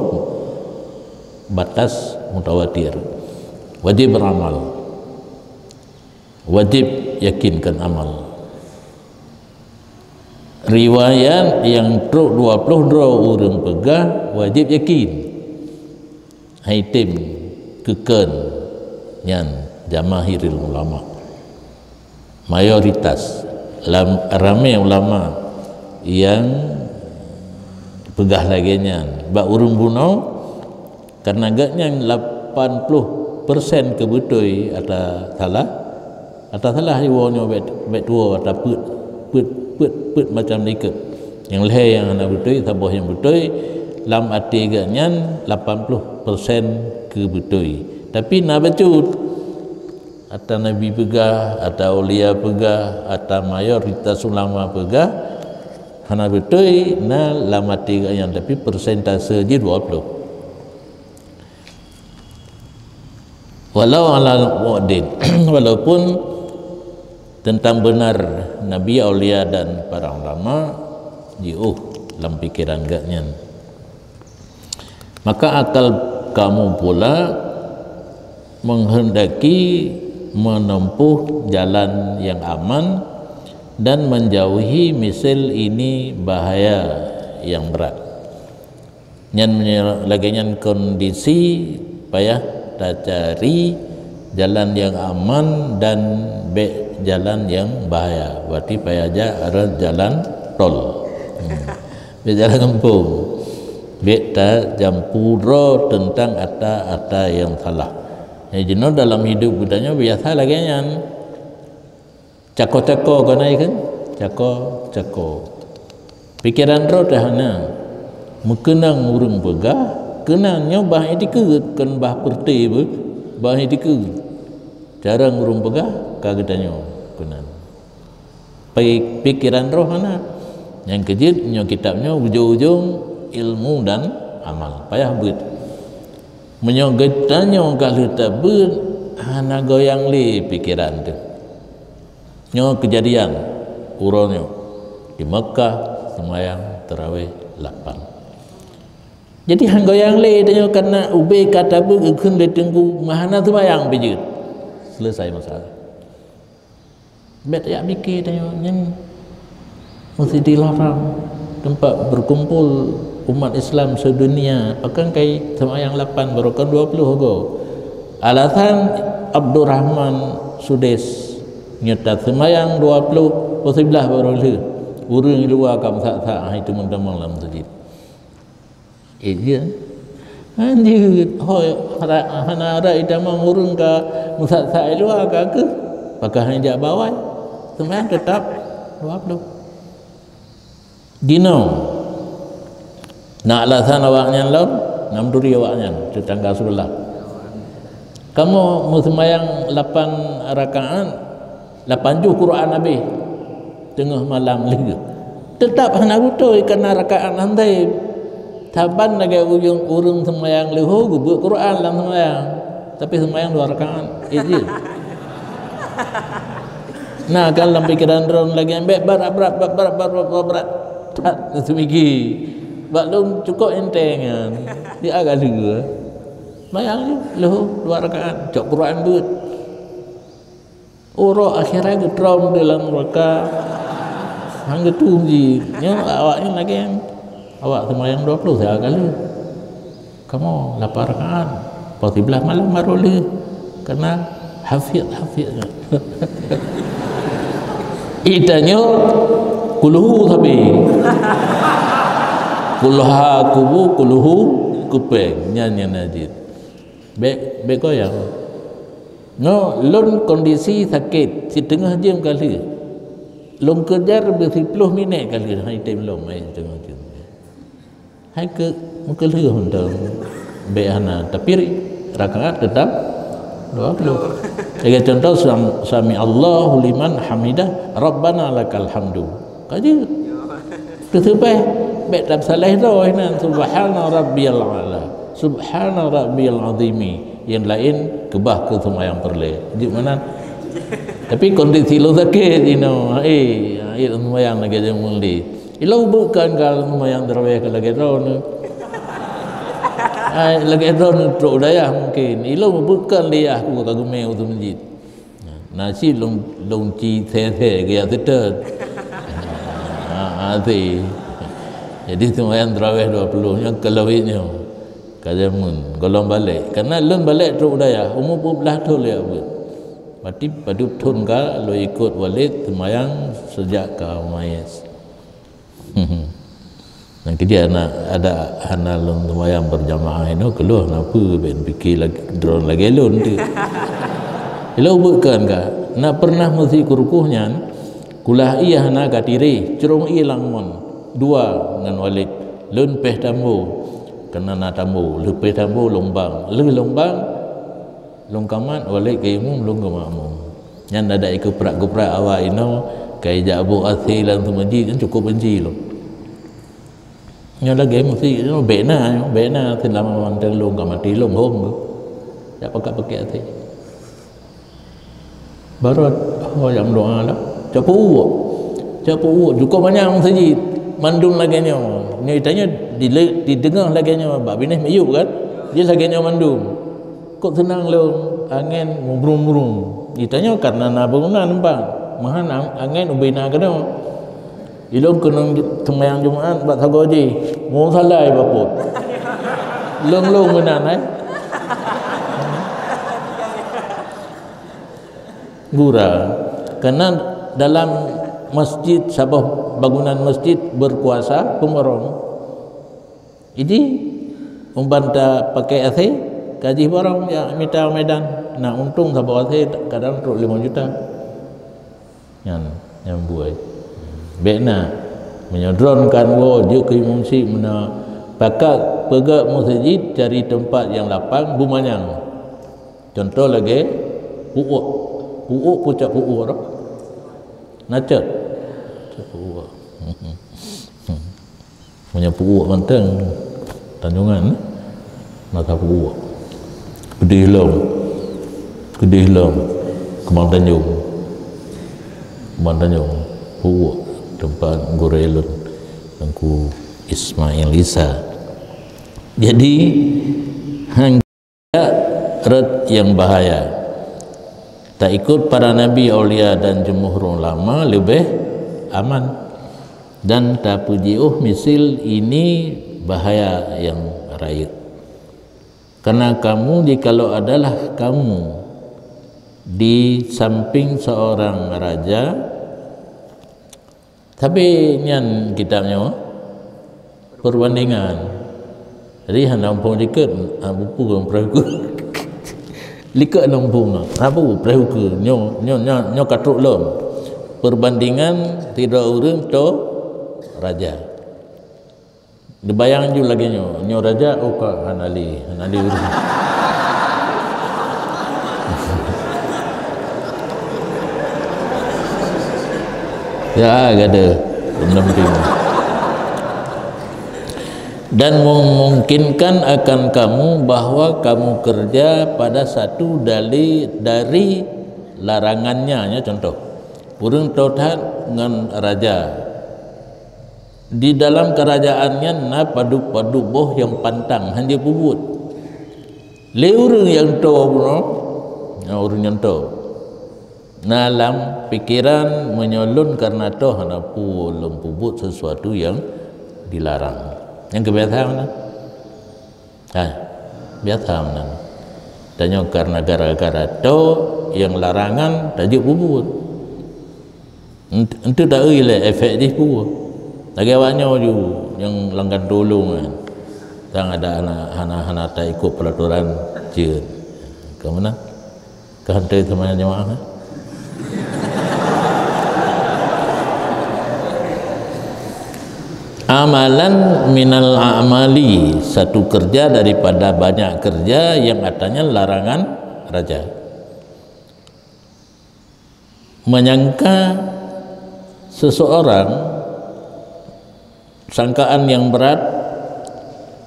batas mutawatir. Wajib beramal. Wajib yakinkan amal. Riwayat nyang trok dua puluh droe ureuëng peugah wajib yakin. Haitem keukon nyan jamahirul ulama. Mayoritas lam, ramé ulama nyang peugah lagée nyan. Bak ureuëng bunoe, karena gobnyan lapan puluh persen keubeutôi ata salah, ata salah iwoe nyoe bék, bék tuwoe ata peuet, peuet, peuet, peuet macam likot. Nyang lhée nyang hana beutôi, saboh nyang beutôi, lam até gobnyan lapan puluh persen keubeutôi. Tapi na bacut. Ata nabi peugah, ata aulia peugah, ata mayoritas ulama peugah, hana beutôi na lam até gobnyan, tapi persentase jih dua puluh. Walau ala wa'din, walaupun tentang benar nabi, aulia dan para ulama jiôh lam pikeran gobnyan. Maka akal kamu pula menghendaki menempuh jalan yang aman dan menjauhi misil ini bahaya yang berat. Nyan meunyoe lagée nyan kondisi, payah tacari jalan nyang aman dan bék jalan nyang bahaya. Berarti payah jak rot jalan tol. Hmm. Bék jalan gampông. Bék tajampu droe teuntang ata-ata nyang salah. Jadi jinoe dalam hidup geutanyoe biasa lagée nyan. Cako-cako kon ai kan? Cako-cako. Pikeran droe teuh hana. Meukeunong ureuëng peugah, keunan nyoe bah itikeuet, kon bah peureuté beuh, bah itikeuet. Cara ureuëng peugah ka geutanyoe keunan. Pi-, pikeran droe hana. Nyang keujeuet nyoe kitab nyoe ujong-ujong ilmu dan amal. Payah beuet. Meunyoe geutanyoe ka lheueh tabeuet, hana goyang lé pikeran teuh. Nyoe keujadian uroe nyoe di Meukah, seumayang tarawih lapan. Jadi han goyang lé tanyoe, karena ubé ka tabeuet geukheun lé teungku, meuhana seumayang pih jeuet. Selesai masalah. Bék yak miké tanyoe nyan Masjidil Haram, tempat berkumpul umat Islam sedunia, pakon kai seumayang lapan, barokon dua puluh go. Alasan Abdurrahman Sudes, nyata seumayang dua puluh, poh siblaih baroe lheueh. Ureuëng luwa ka meusak-sak hai teumang-teumang lam masjid. Eh, dia. Anjir, hoi, hana, hana ada itamang ureuëng ka meusak-sak luwa ka keuh. Pakon hai jak bawai. Seumayang tetap dua puluh. Dinoe, na alasan awaknyan lom, na meuturi awaknyan, tetangga sebelah. Kamoe meuseumayang lapan rakaat, lapan juz Quran habéh, teungoh malam lheueh. Tetap hana beutôi, karena rakaat han taém. Saban lagée ujong ureuëng seumayang leuho geubeuet Quran lam seumayang, tapi seumayang dua rakaat. Eh, jih. Nah, kan lam pikeran droe lagée bék brat-brat, brat-brat, brat-brat, brat-brat. That seumigi. Bak lôn cukôp enteng nyan. Di agak lheueh. Seumayang leuho dua rakaat, cok Quran beuet. Uroe akhirat geutrom di lam nuraka. Han geutueng jih. Nyoe awaknyan lagée nyan. Awak seumayang dua puluh saja kali. Kamoe lapan rakaat. Poh siblaih malam baru lheueh. Karena hafiz-hafiz. Itanyoe kulhu sabe. Kulha kubu, kulhu kupeng. Nyan, nyan najid. Bék, bék goyang. Nyoe lôn kondisi sakét, siteungoh jeuem ka lheueh. Lôn keujar beu siploh minét ka lheueh, hai tem lom, hai siteungoh jeuem. Hai keu meukeulheueh mantong. Bék hana, tapi rakaat tetap dua puluh. Lagée contoh, sam-, sami Allahu liman hamidah, Rabbana lakal hamdu. Ka jeuet. Teuseubeh. Bèk tasaléh droe nan, "Subhana rabbiyal a'la, subhana rabbiyal azimi." Nyang laén keubah keu seumayang peureulèe. Jeuet meunan. Tapi kondisi lôn sakét inoe, eh, eh, seumayang lagèe jameun lé. Ilôn beukan ka seumayang tarawih ka lagèe droeneuh. Ai, lagèe droeneuh trok u dayah mungken. Ilôn beukan lé yah ku ka geumè u masjid. Na cit lôn, lôn ci thèe-thèe gaya seutôt. Ha, ha, até. Jadi seumayang tarawih dua puluh nyoe keulawét nyoe. Ka jameun, gohlom balek. Karena lôn balek trok u dayah, umu peuet blah thôn lé beuet. Berarti padub thôn ka lôn ikot Walid seumayang sejak ka meu'ès. Dan keujeuet na ada hana lôn seumayang berjamaah inoe keulôh na peue bèk pike lagèe droe lagèe lôn tu. Ilôn beukan ka, na pernah meusi keurukoh nyan, kulah ié hana ka tiré, crông ié lam mon, dua ngon Walid. Lôn péh tambo, keunan na tambo, lheuh péh tambo lôn bang, lheuh lôn bang, lôn kamat, Walid keu imum, lôn keu makmum. Nyan adak ikeuprak-keuprak awak inoe, ka ijak boh asèe lam seumeujid, nyan cukôp beunci lôn. Nyoe lagèe meusi, nyoe bèk na, nyoe bèk na, seulama mantong lôn ka maté lôn hom geuh. Jak pakat-pakat asèe. Barô ho nyang meudoa dah. Cok peuuek. Cok peuuek. Cukôp manyang meuseujid. Mandum lagèe nyoe. Nyoe tanyoe dile-, dideungoe lagèe nyoe. Bak binéh miyup kan? Jih lagèe nyoe mandum. Kok seunang lôn, angén mubrum-brum. Di tanyoe karena na bangunan numpang. Meuhan ang-, angén ubé na keunoe. Ilôn keunong ju-, seumayang Jumat bak sagoe jih. Musalai bapot. Lôn-lôn meunan, eh. Gura. Karena dalam masjid, saboh bangunan masjid berkuasa peumborong. Jadi, umban tapakèk asèe, ka jih borong jak mita medan. Na untông saboh asèe kadang trok limong juta. Nyan, nyan buet. Bèk na. Meunyoe droeneuh kan woe, jeuet keu imum syiek meunan. Pakat peugöt meuseujid, cari teumpat nyang lapang, beumanyang. Cuntoh lagèe peuuek. Peuuek, pucok peuuek tu. Na cot. Pucok peuuek. Meunyoe peuuek mantong, Tanjongan, maka peuuek. Keudeh lom, keudeh lom, Keumang Tanjong. Keumang Tanjong, peuuek teumpat gurèe lôn, Teungku Ismail Isa. Jadi, han rot nyang bahaya. Taikot para nabi, aulia dan jumhur ulama leubeh aman. Dan tapeujiôh misil ini bahaya nyang rayeuk. Karena kamu, jikalau adalah kamu di samping seorang raja, Tapi nyan kitab nyoe perbandingan. Jadi hana muphom likot, ah, buku ngon perahu ku. Likot hana muphom nyoe. Apa perahu ku? Nyoe, nyoe, nyoe, nyoe ka trok lom. Perbandingan sidroe ureueng tô raja. Dibayang ju lagèe nyoe, nyoe raja, oh ka hana lé, hana lé ureueng. Ya, gada. Pendamping. Dan memungkinkan akan kamu bahwa kamu kerja pada satu dari, dari larangannya, ya, contoh. Ureueng tô that ngon raja. Di dalam keurajeuen nyan na padub-padub boh nyang pantang, hana jipeubuet. Lé ureueng nyang tô bunoe, na ureueng nyang tô. Na lam pikeran, meunyoe lôn kareuna tô hana peue lôn peubuet sesuatu nyang dilarang. Nyang keubiasaan na. Ha, biasa meunan. Tanyoe kareuna gara-gara tô nyang larangan tajeuet peubuet. Ent-, enteuk taeu lé efek jih peue. Lagèe awak nyoe ju nyang langgan tulông kan. Tang ada hana, hana, hana taikot peraturan jeuet. Ka meunan? Ka hana teuma jamaah, eh? Amalan minal a'mali, satu kerja daripada banyak kerja yang katanya larangan raja. Menyangka seseorang Sangkaan nyang brat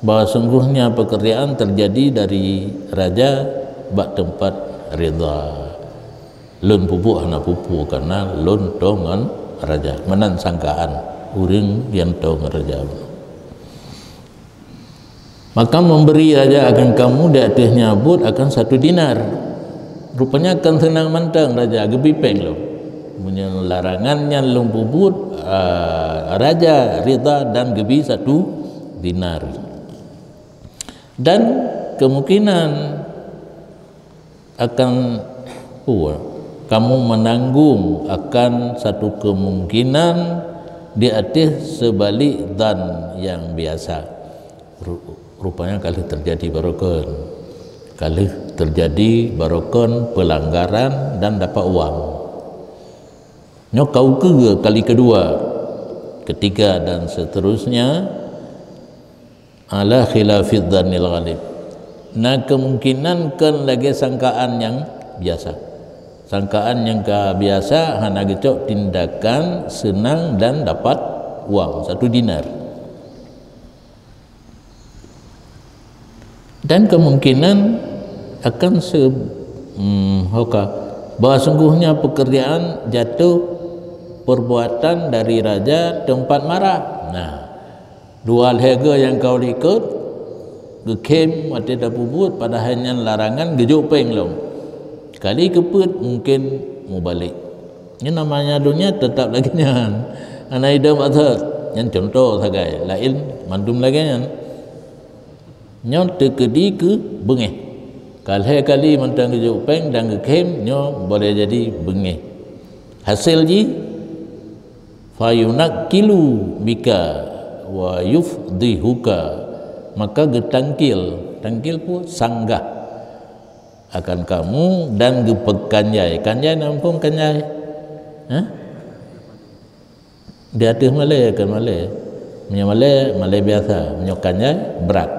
bahwa sungguhnya pekerjaan terjadi dari raja bak teumpat ridha. Lôn peubuet hana peue-peue karena lôn toe ngon raja. Meunan sangkaan ureuëng nyang toe ngon raja. Maka memberi raja akan kamu di ateueh nyan buet akan satu dinar. Rupanya kan seunang mantong raja geubri péng lom. Meunyoe larangan nyan lôn peubuet, ah, raja ridha dan geubri satu dinar. Dan kemungkinan akan, oh, kamu menanggung akan satu kemungkinan di ateueh seubalik zan nyang biasa. Ru-, rupanya ka lheueh teujadi baroekon. Ka lheueh teujadi baroekon peulanggaran dan dapat uang. Nyoe ka ukeue kali keudua, keutiga dan seterusnya, ala khilafi dzannil ghalib. Na kemungkinan kon lagée sangkaan nyang biasa. Sangkaan nyang ka biasa hana geucok tindakan seunang dan dapat uang satu dinar. Dan kemungkinan akan se-, hmm, hoka, bahwa sungguhnya pekerjaan jatuh perbuatan dari raja teumpat marah. Nah, dua lhée goe nyang ka likot, geukhém watée tapeubuet, padahai nyan larangan geujok péng lom. Kali keupeuet mungkin mubalek. Nyan namanya donya tetap lagée nyan. Hana idong maksud. Nyan contoh sagai. Laén mandum lagée nyan. Nyoe teukeudi keu beungéh. Ka lhée kali mantong geujok péng dan geukhém, nyoe boleh jadi beungéh. Hasil jih, fayunakkilu bika wa yufdihuka, maka geutangkil, tangkil peue? Sanggah akan kamu dan geupeukanjai. Kanjai na muphom kanjai? Hah? Di ateueh malée, kon malée. Meunyoe malée, malée biasa. Meunyoe kanjai, brat.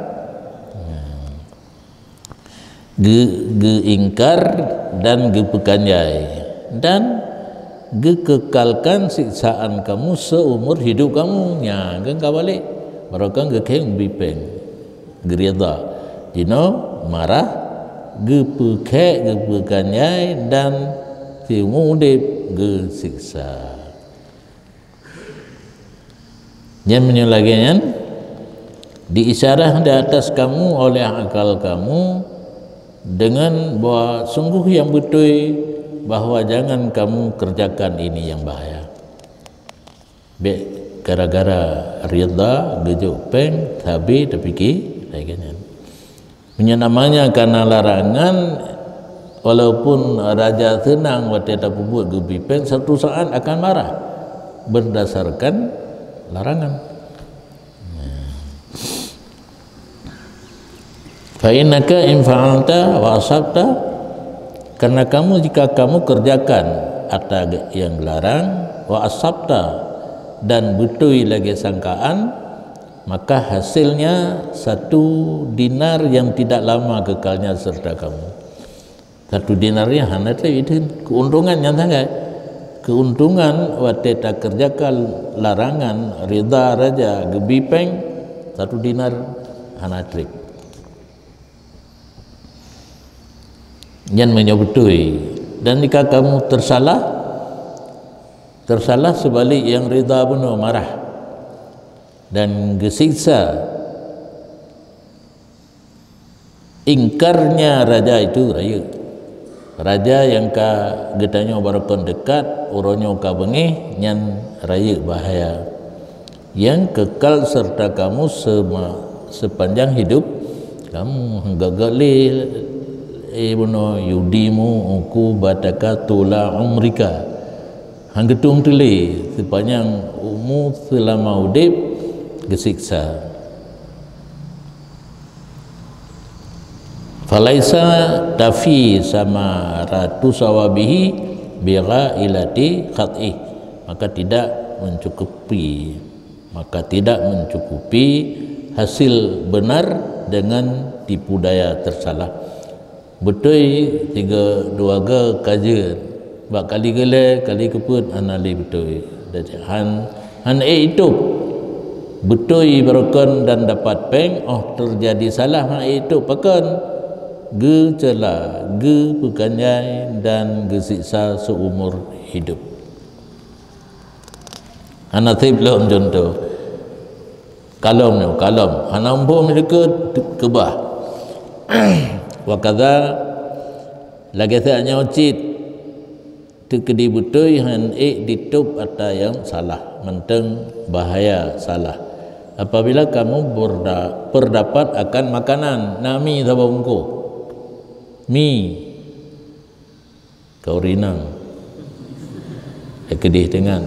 Geu-, geuingkar dan geupeukanjai, dan geukekalkan siksaan kamu seumur hidup kamu. Nyan kan ka balek. Baroekon geukhém bri péng. Geuridha. Jinoe marah, geupeukhém, geupeukanjai, dan siumu udeb geusiksa. Nyan meunyoe lagée nyan, diisyarah di atas kamu oleh akal kamu dengan bahwa sungguh yang beutôi bahwa jangan kamu kerjakan ini yang bahaya. Bék gara-gara ridha geujok péng sabe tapike lagée nyan. Meunyoe namanya kana larangan, walaupun raja seunang watée tapeubuet geubri péng, satu saat akan marah berdasarkan larangan. Fa innaka in fa'alta wa asabta, karena kamu, jika kamu kerjakan ata yang larang, wa asabta, dan beutôi lagée sangkaan, maka hasilnya satu dinar yang tidak lama kekalnya serta kamu. Satu dinar nyan hana treb, itu keuntungan nyang sangat. Keuntungan watée takeureujakan larangan, ridha raja, geubri péng, satu dinar hana treb. Nyan meunyoe beutôi. Dan jika kamu tersalah, tersalah seubalik nyang ridha bunoe marah dan geusiksa, ingkarnya raja itu rayeuk. Raja nyang ka geutanyoe baroekon deukat, uroe nyoe ka beungéh, nyan rayeuk bahaya nyang kekal serta kamu sema-, sepanjang hidup kamu. Hana gét lé, eh, bunoe, yudimu uqubataka tula umrika. Hana geutueng teulé sepanjang umu seulama udeb geusiksa. Falaisa tafi samaratu sawabihi bighailati khat'ih. Maka tidak mencukupi, maka tidak mencukupi hasil benar dengan tipu daya tersalah. Beutôi tiga dua ga ka jeuet. Bak kali geulée, kali keupeuet hana lé beutôi. Dan han, han ék itôb. Beutôi barokon dan dapat péng, óh teujadi salah hana itôb pakon, geuceula, geupeukanjai dan geusiksa seumur hidup. Hana seb lom cuntoh. Kalom nyoe, kalom. Hana muphom dikeue keubah. Wa kadza, lagée nyan cit, teukeudi beutôi hán ék ditôb atra nyang salah, mantong bahaya salah. Apabila kamu berda-, berdapat akan makanan, na mi saboh bungkôh. Mi. Kau rinang. Keudeh teuingat.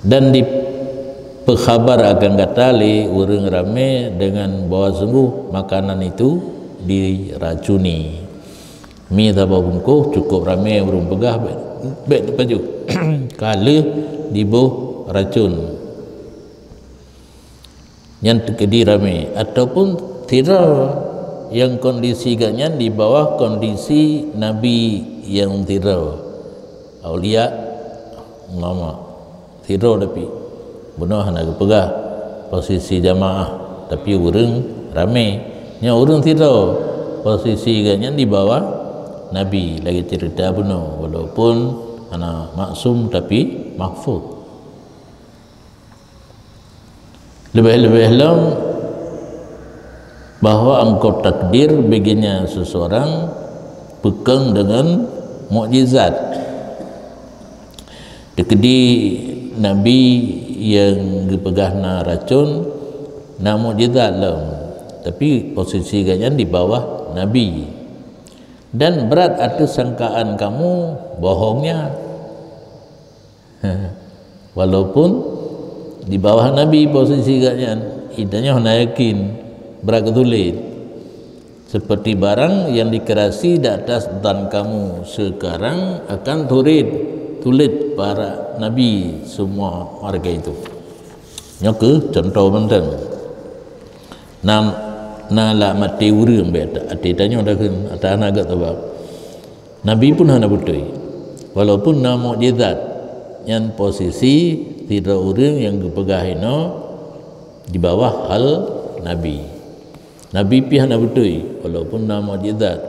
Dan dipeuhabar akan gata lé ureuëng ramé dengan bahwa sungguh makanan itu diracuni. Mi saboh bungkôh, cukup ramé ureuëng peugah, bék, bék dipajoh. Ka lheueh diboh racun. Nyan teukeudi ramé, ataupun sidroe nyang kondisi geuh nyan di bawah kondisi nabi nyang sidroe, aulia, ulama, sidroe tapi. Bunoe hana geupeugah posisi jamaah, tapi ureuëng ramé. Nyoe ureuëng sidroe, posisi geuh nyan di bawah nabi, lagée ceurita bunoe, walaupun hana maksum tapi mahfuz. Leubeh-leubeh lom bahwa engkau takdir bagi nyan seseorang peukong deungon mukjizat. Teukeudi nabi nyang geupeugah na racun, na mukjizat lom, tapi posisi geuh nyan di bawah nabi. Dan brat ateueh sangkaan kamu bohongnya. Walaupun di bawah nabi posisi geuh nyan, geutanyoe hana yakin, brat geutuléh. Seperti barang yang dikreasi di atas zan kamu sekarang akan turid, tuléh para nabi semua warga itu. Nyoe keuh contoh mantong. Na, na lam até ureuëng bék até tanyoe dah kheun, ata hana geuh sabab. Nabi pun hana beutôi. Walaupun na mukjizat, nyan posisi sidroe ureuëng nyang geupeugah inoe di bawah hal nabi. Nabi pih hana beutôi, walaupun na mukjizat.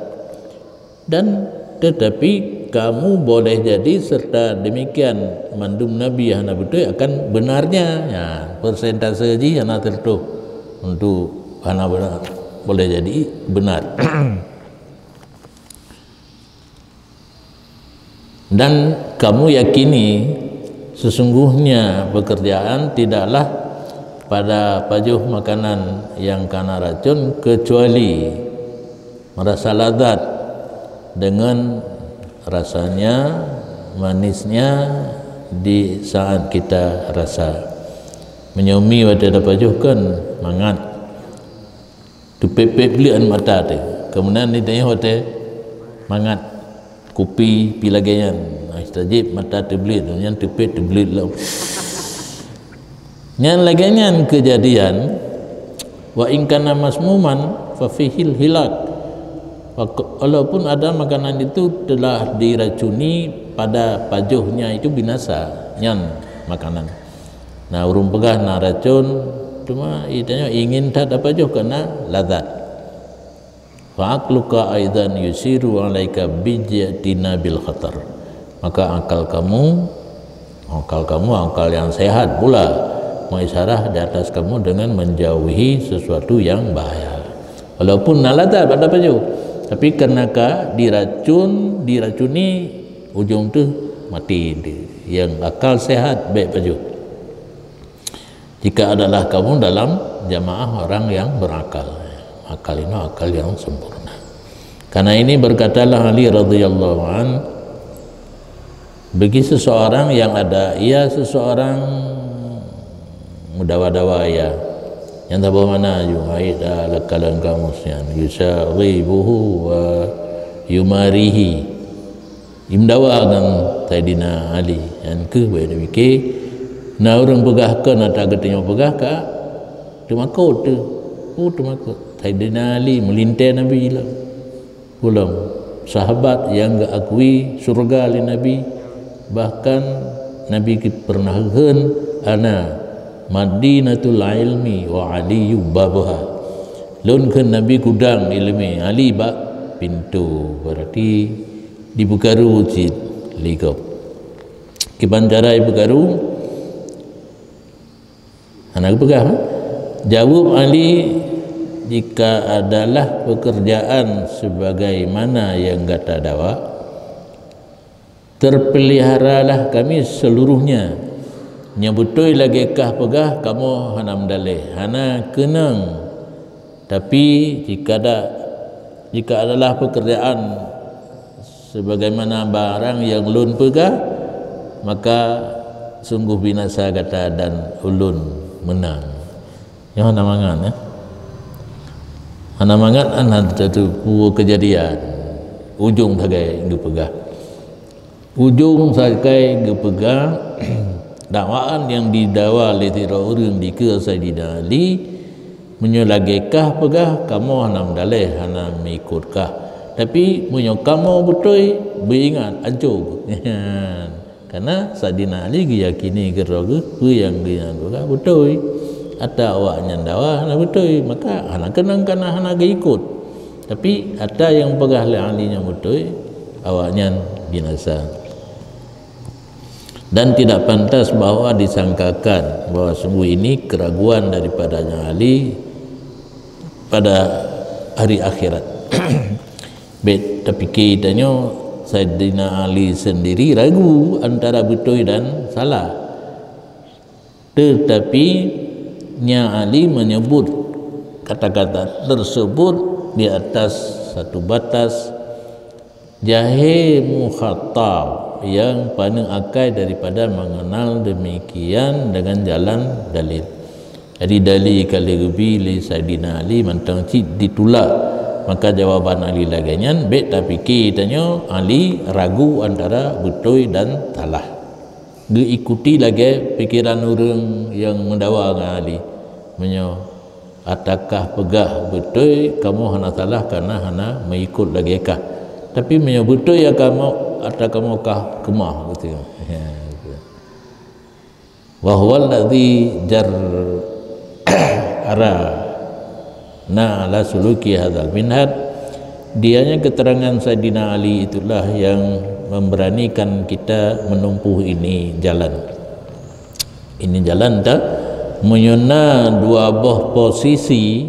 Dan tetapi kamu boleh jadi serta demikian mandum nabi hana beutôi akan benarnya. Ya, persentase jih hana seratus untuk hana benar. Boleh jadi benar. Dan kamu yakini sesungguhnya pekerjaan tidaklah pada pajoh makanan yang kana racun kecuali merasa lazat dengan rasanya, manisnya di saat kita rasa. Meunyoe mi watée tapajoh kan mangat. Teupet-pet bleuet mata teuh. Keumudian di tanyoe watée mangat kupi pi lagée nyan. Nah, tajép mata teubleuet, nyan teupet teubleuet lom. Nyan lagée nyan keujadian, wa in kana masmuman fa fihil hilak. Walaupun ada makanan itu telah diracuni, pada pajohnya itu binasa. Nyan makanan. Nah, ureuëng peugah na racun, cuma geutanyoe ingin that tapajoh keu na lazat. Fa aqluka aidan yusyiru alaika bijtina bil khatar. Maka akal kamu, akal kamu, akal yang sehat pula mengisyarah di atas kamu dengan menjauhi sesuatu yang bahaya. Walaupun na lazat bak tapajoh, tapi karena ka diracun, diracuni, ujong teuh maté. Yang akal sehat bék pajoh. Jika adalah kamu dalam jamaah orang yang berakal. Akal inoe akal yang sempurna. Karena ini berkatalah Ali radhiyallahu an, bagi seseorang yang ada, ia seseorang meudawa-dawa ia. Nyang saboh makna ju, hai da lakalan kamus nyan, yusaghibuhu wa yumarihi. Imdawa ngon Saidina Ali. Nyan keuh bék neupike, na ureuëng peugah kon ata geutanyoe peugah ka teumakot teuh. Oh, teumakot. Saidina Ali meulintée Nabi lom. Ulôn, sahabat nyang geuakui syeuruga lé Nabi, bahkan Nabi pernah kheun, "Ana Madinatul ilmi wa Aliyyu babuha. Lôn kheun Nabi gudang ileumé, Ali bak pintoe. Berarti dipeukaru cit lé gob. Kiban cara jipeukaru? Hana geupeugah, ha? Jaweueb Ali, "Jika adalah pekerjaan sebagaimana yang gata dawa, terpeliharalah kami seluruhnya. Nyang beutôi lagée kah peugah, kamoe hana meudaleh, hana keunong. Tapi jika da-, jika adalah pekerjaan sebagaimana barang yang lôn peugah, maka sungguh binasa gata dan ulôn meunang." Nyoe hana mangat, ya. Hana mangat, hana teupeue keujadian. Ujong sagai geupeugah. Ujong sagai geupeugah, dakwaan nyang didawa lé sidroe ureuëng dikeue Saidina Ali, "Meunyoe lagée kah peugah, kamoe hana meudaleh, hana meuikot kah. Tapi meunyoe kamoe beutôi, beuingat, ancô." Karena Saidina Ali geuyakini keudroe geuh peue nyang geuhnyan peugah beutôi. Ata awaknyan dawa hana beutôi, maka hana keunong kana hana geuikot. Tapi ata nyang peugah lé Ali nyang beutôi, awaknyan binasa. Dan tidak pantas bahwa disangkakan bahwa sungguh ini keraguan daripadanya Ali pada hari akhirat. Bék tapike tanyoe, Saidina Ali sendiri ragu antara beutôi dan salah. Tetapi nya Ali menyebut kata-kata tersebut di atas satu batas, jahé mukhatab yang paneuk akai daripada mengenal demikian dengan jalan dalil. Jadi, dalil ka lheueh geubi lé Saidina Ali mantong cit ditulak. Maka jawaban Ali lagée nyan, bék tapike tanyoe Ali ragu antara beutôi dan salah. Geuikuti lagée pikeran ureuëng nyang meudawa ngon Ali. Meunyoe ata kah peugah beutôi, kamoe hana salah karena hana meuikot lagée kah. Tapi meunyoe beutôi ya kamoe, ata kamoe kah keumah, gitu. Ya, gitu. Wa huwa alladzi jarrana ala suluki hadzal minhaj. Dianya keterangan Saidina Ali itulah yang memberanikan kita menempuh ini jalan. Ini jalan tak? Meunyoe na dua boh posisi,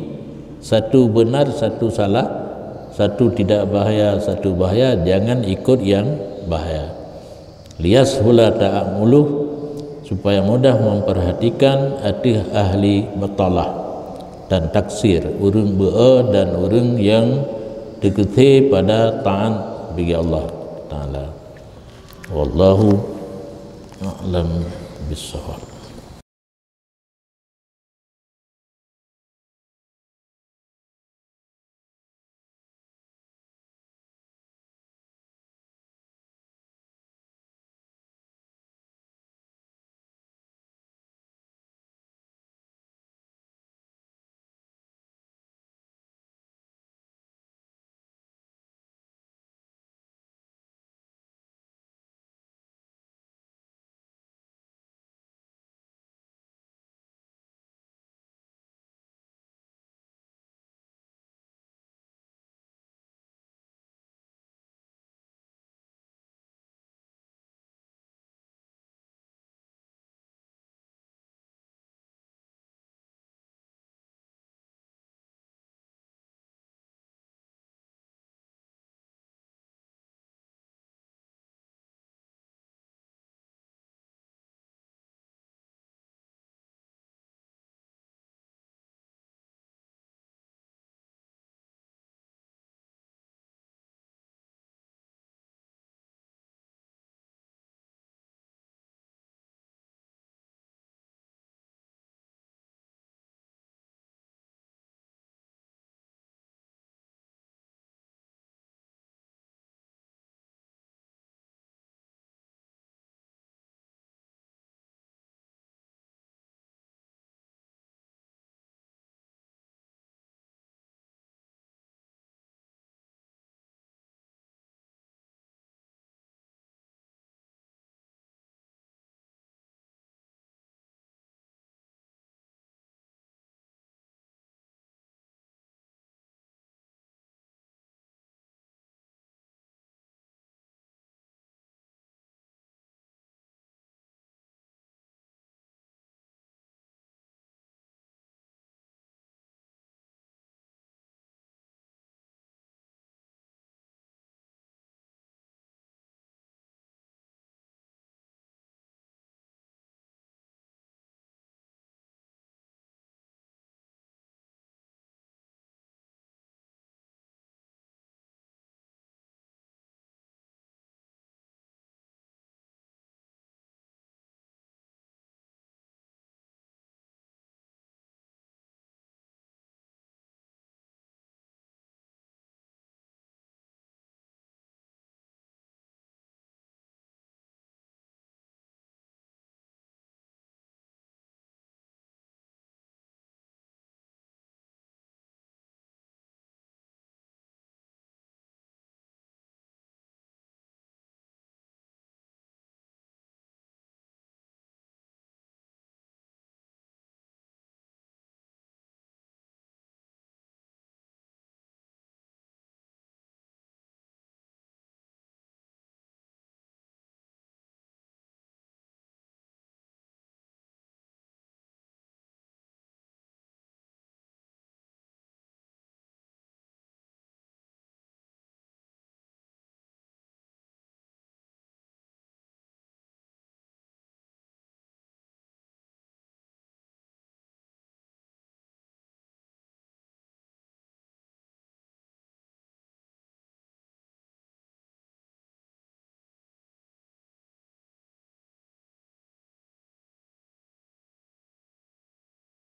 satu benar, satu salah, satu tidak bahaya, satu bahaya, jangan ikut yang bahaya. Liyashula ta'ammuluh, supaya mudah memperhatikan ateueh ahli batalah dan taksir, ureuëng beu-e dan ureuëng nyang teukeusé pada taat bagi Allah Taala. Wallahu a'lam bissawab.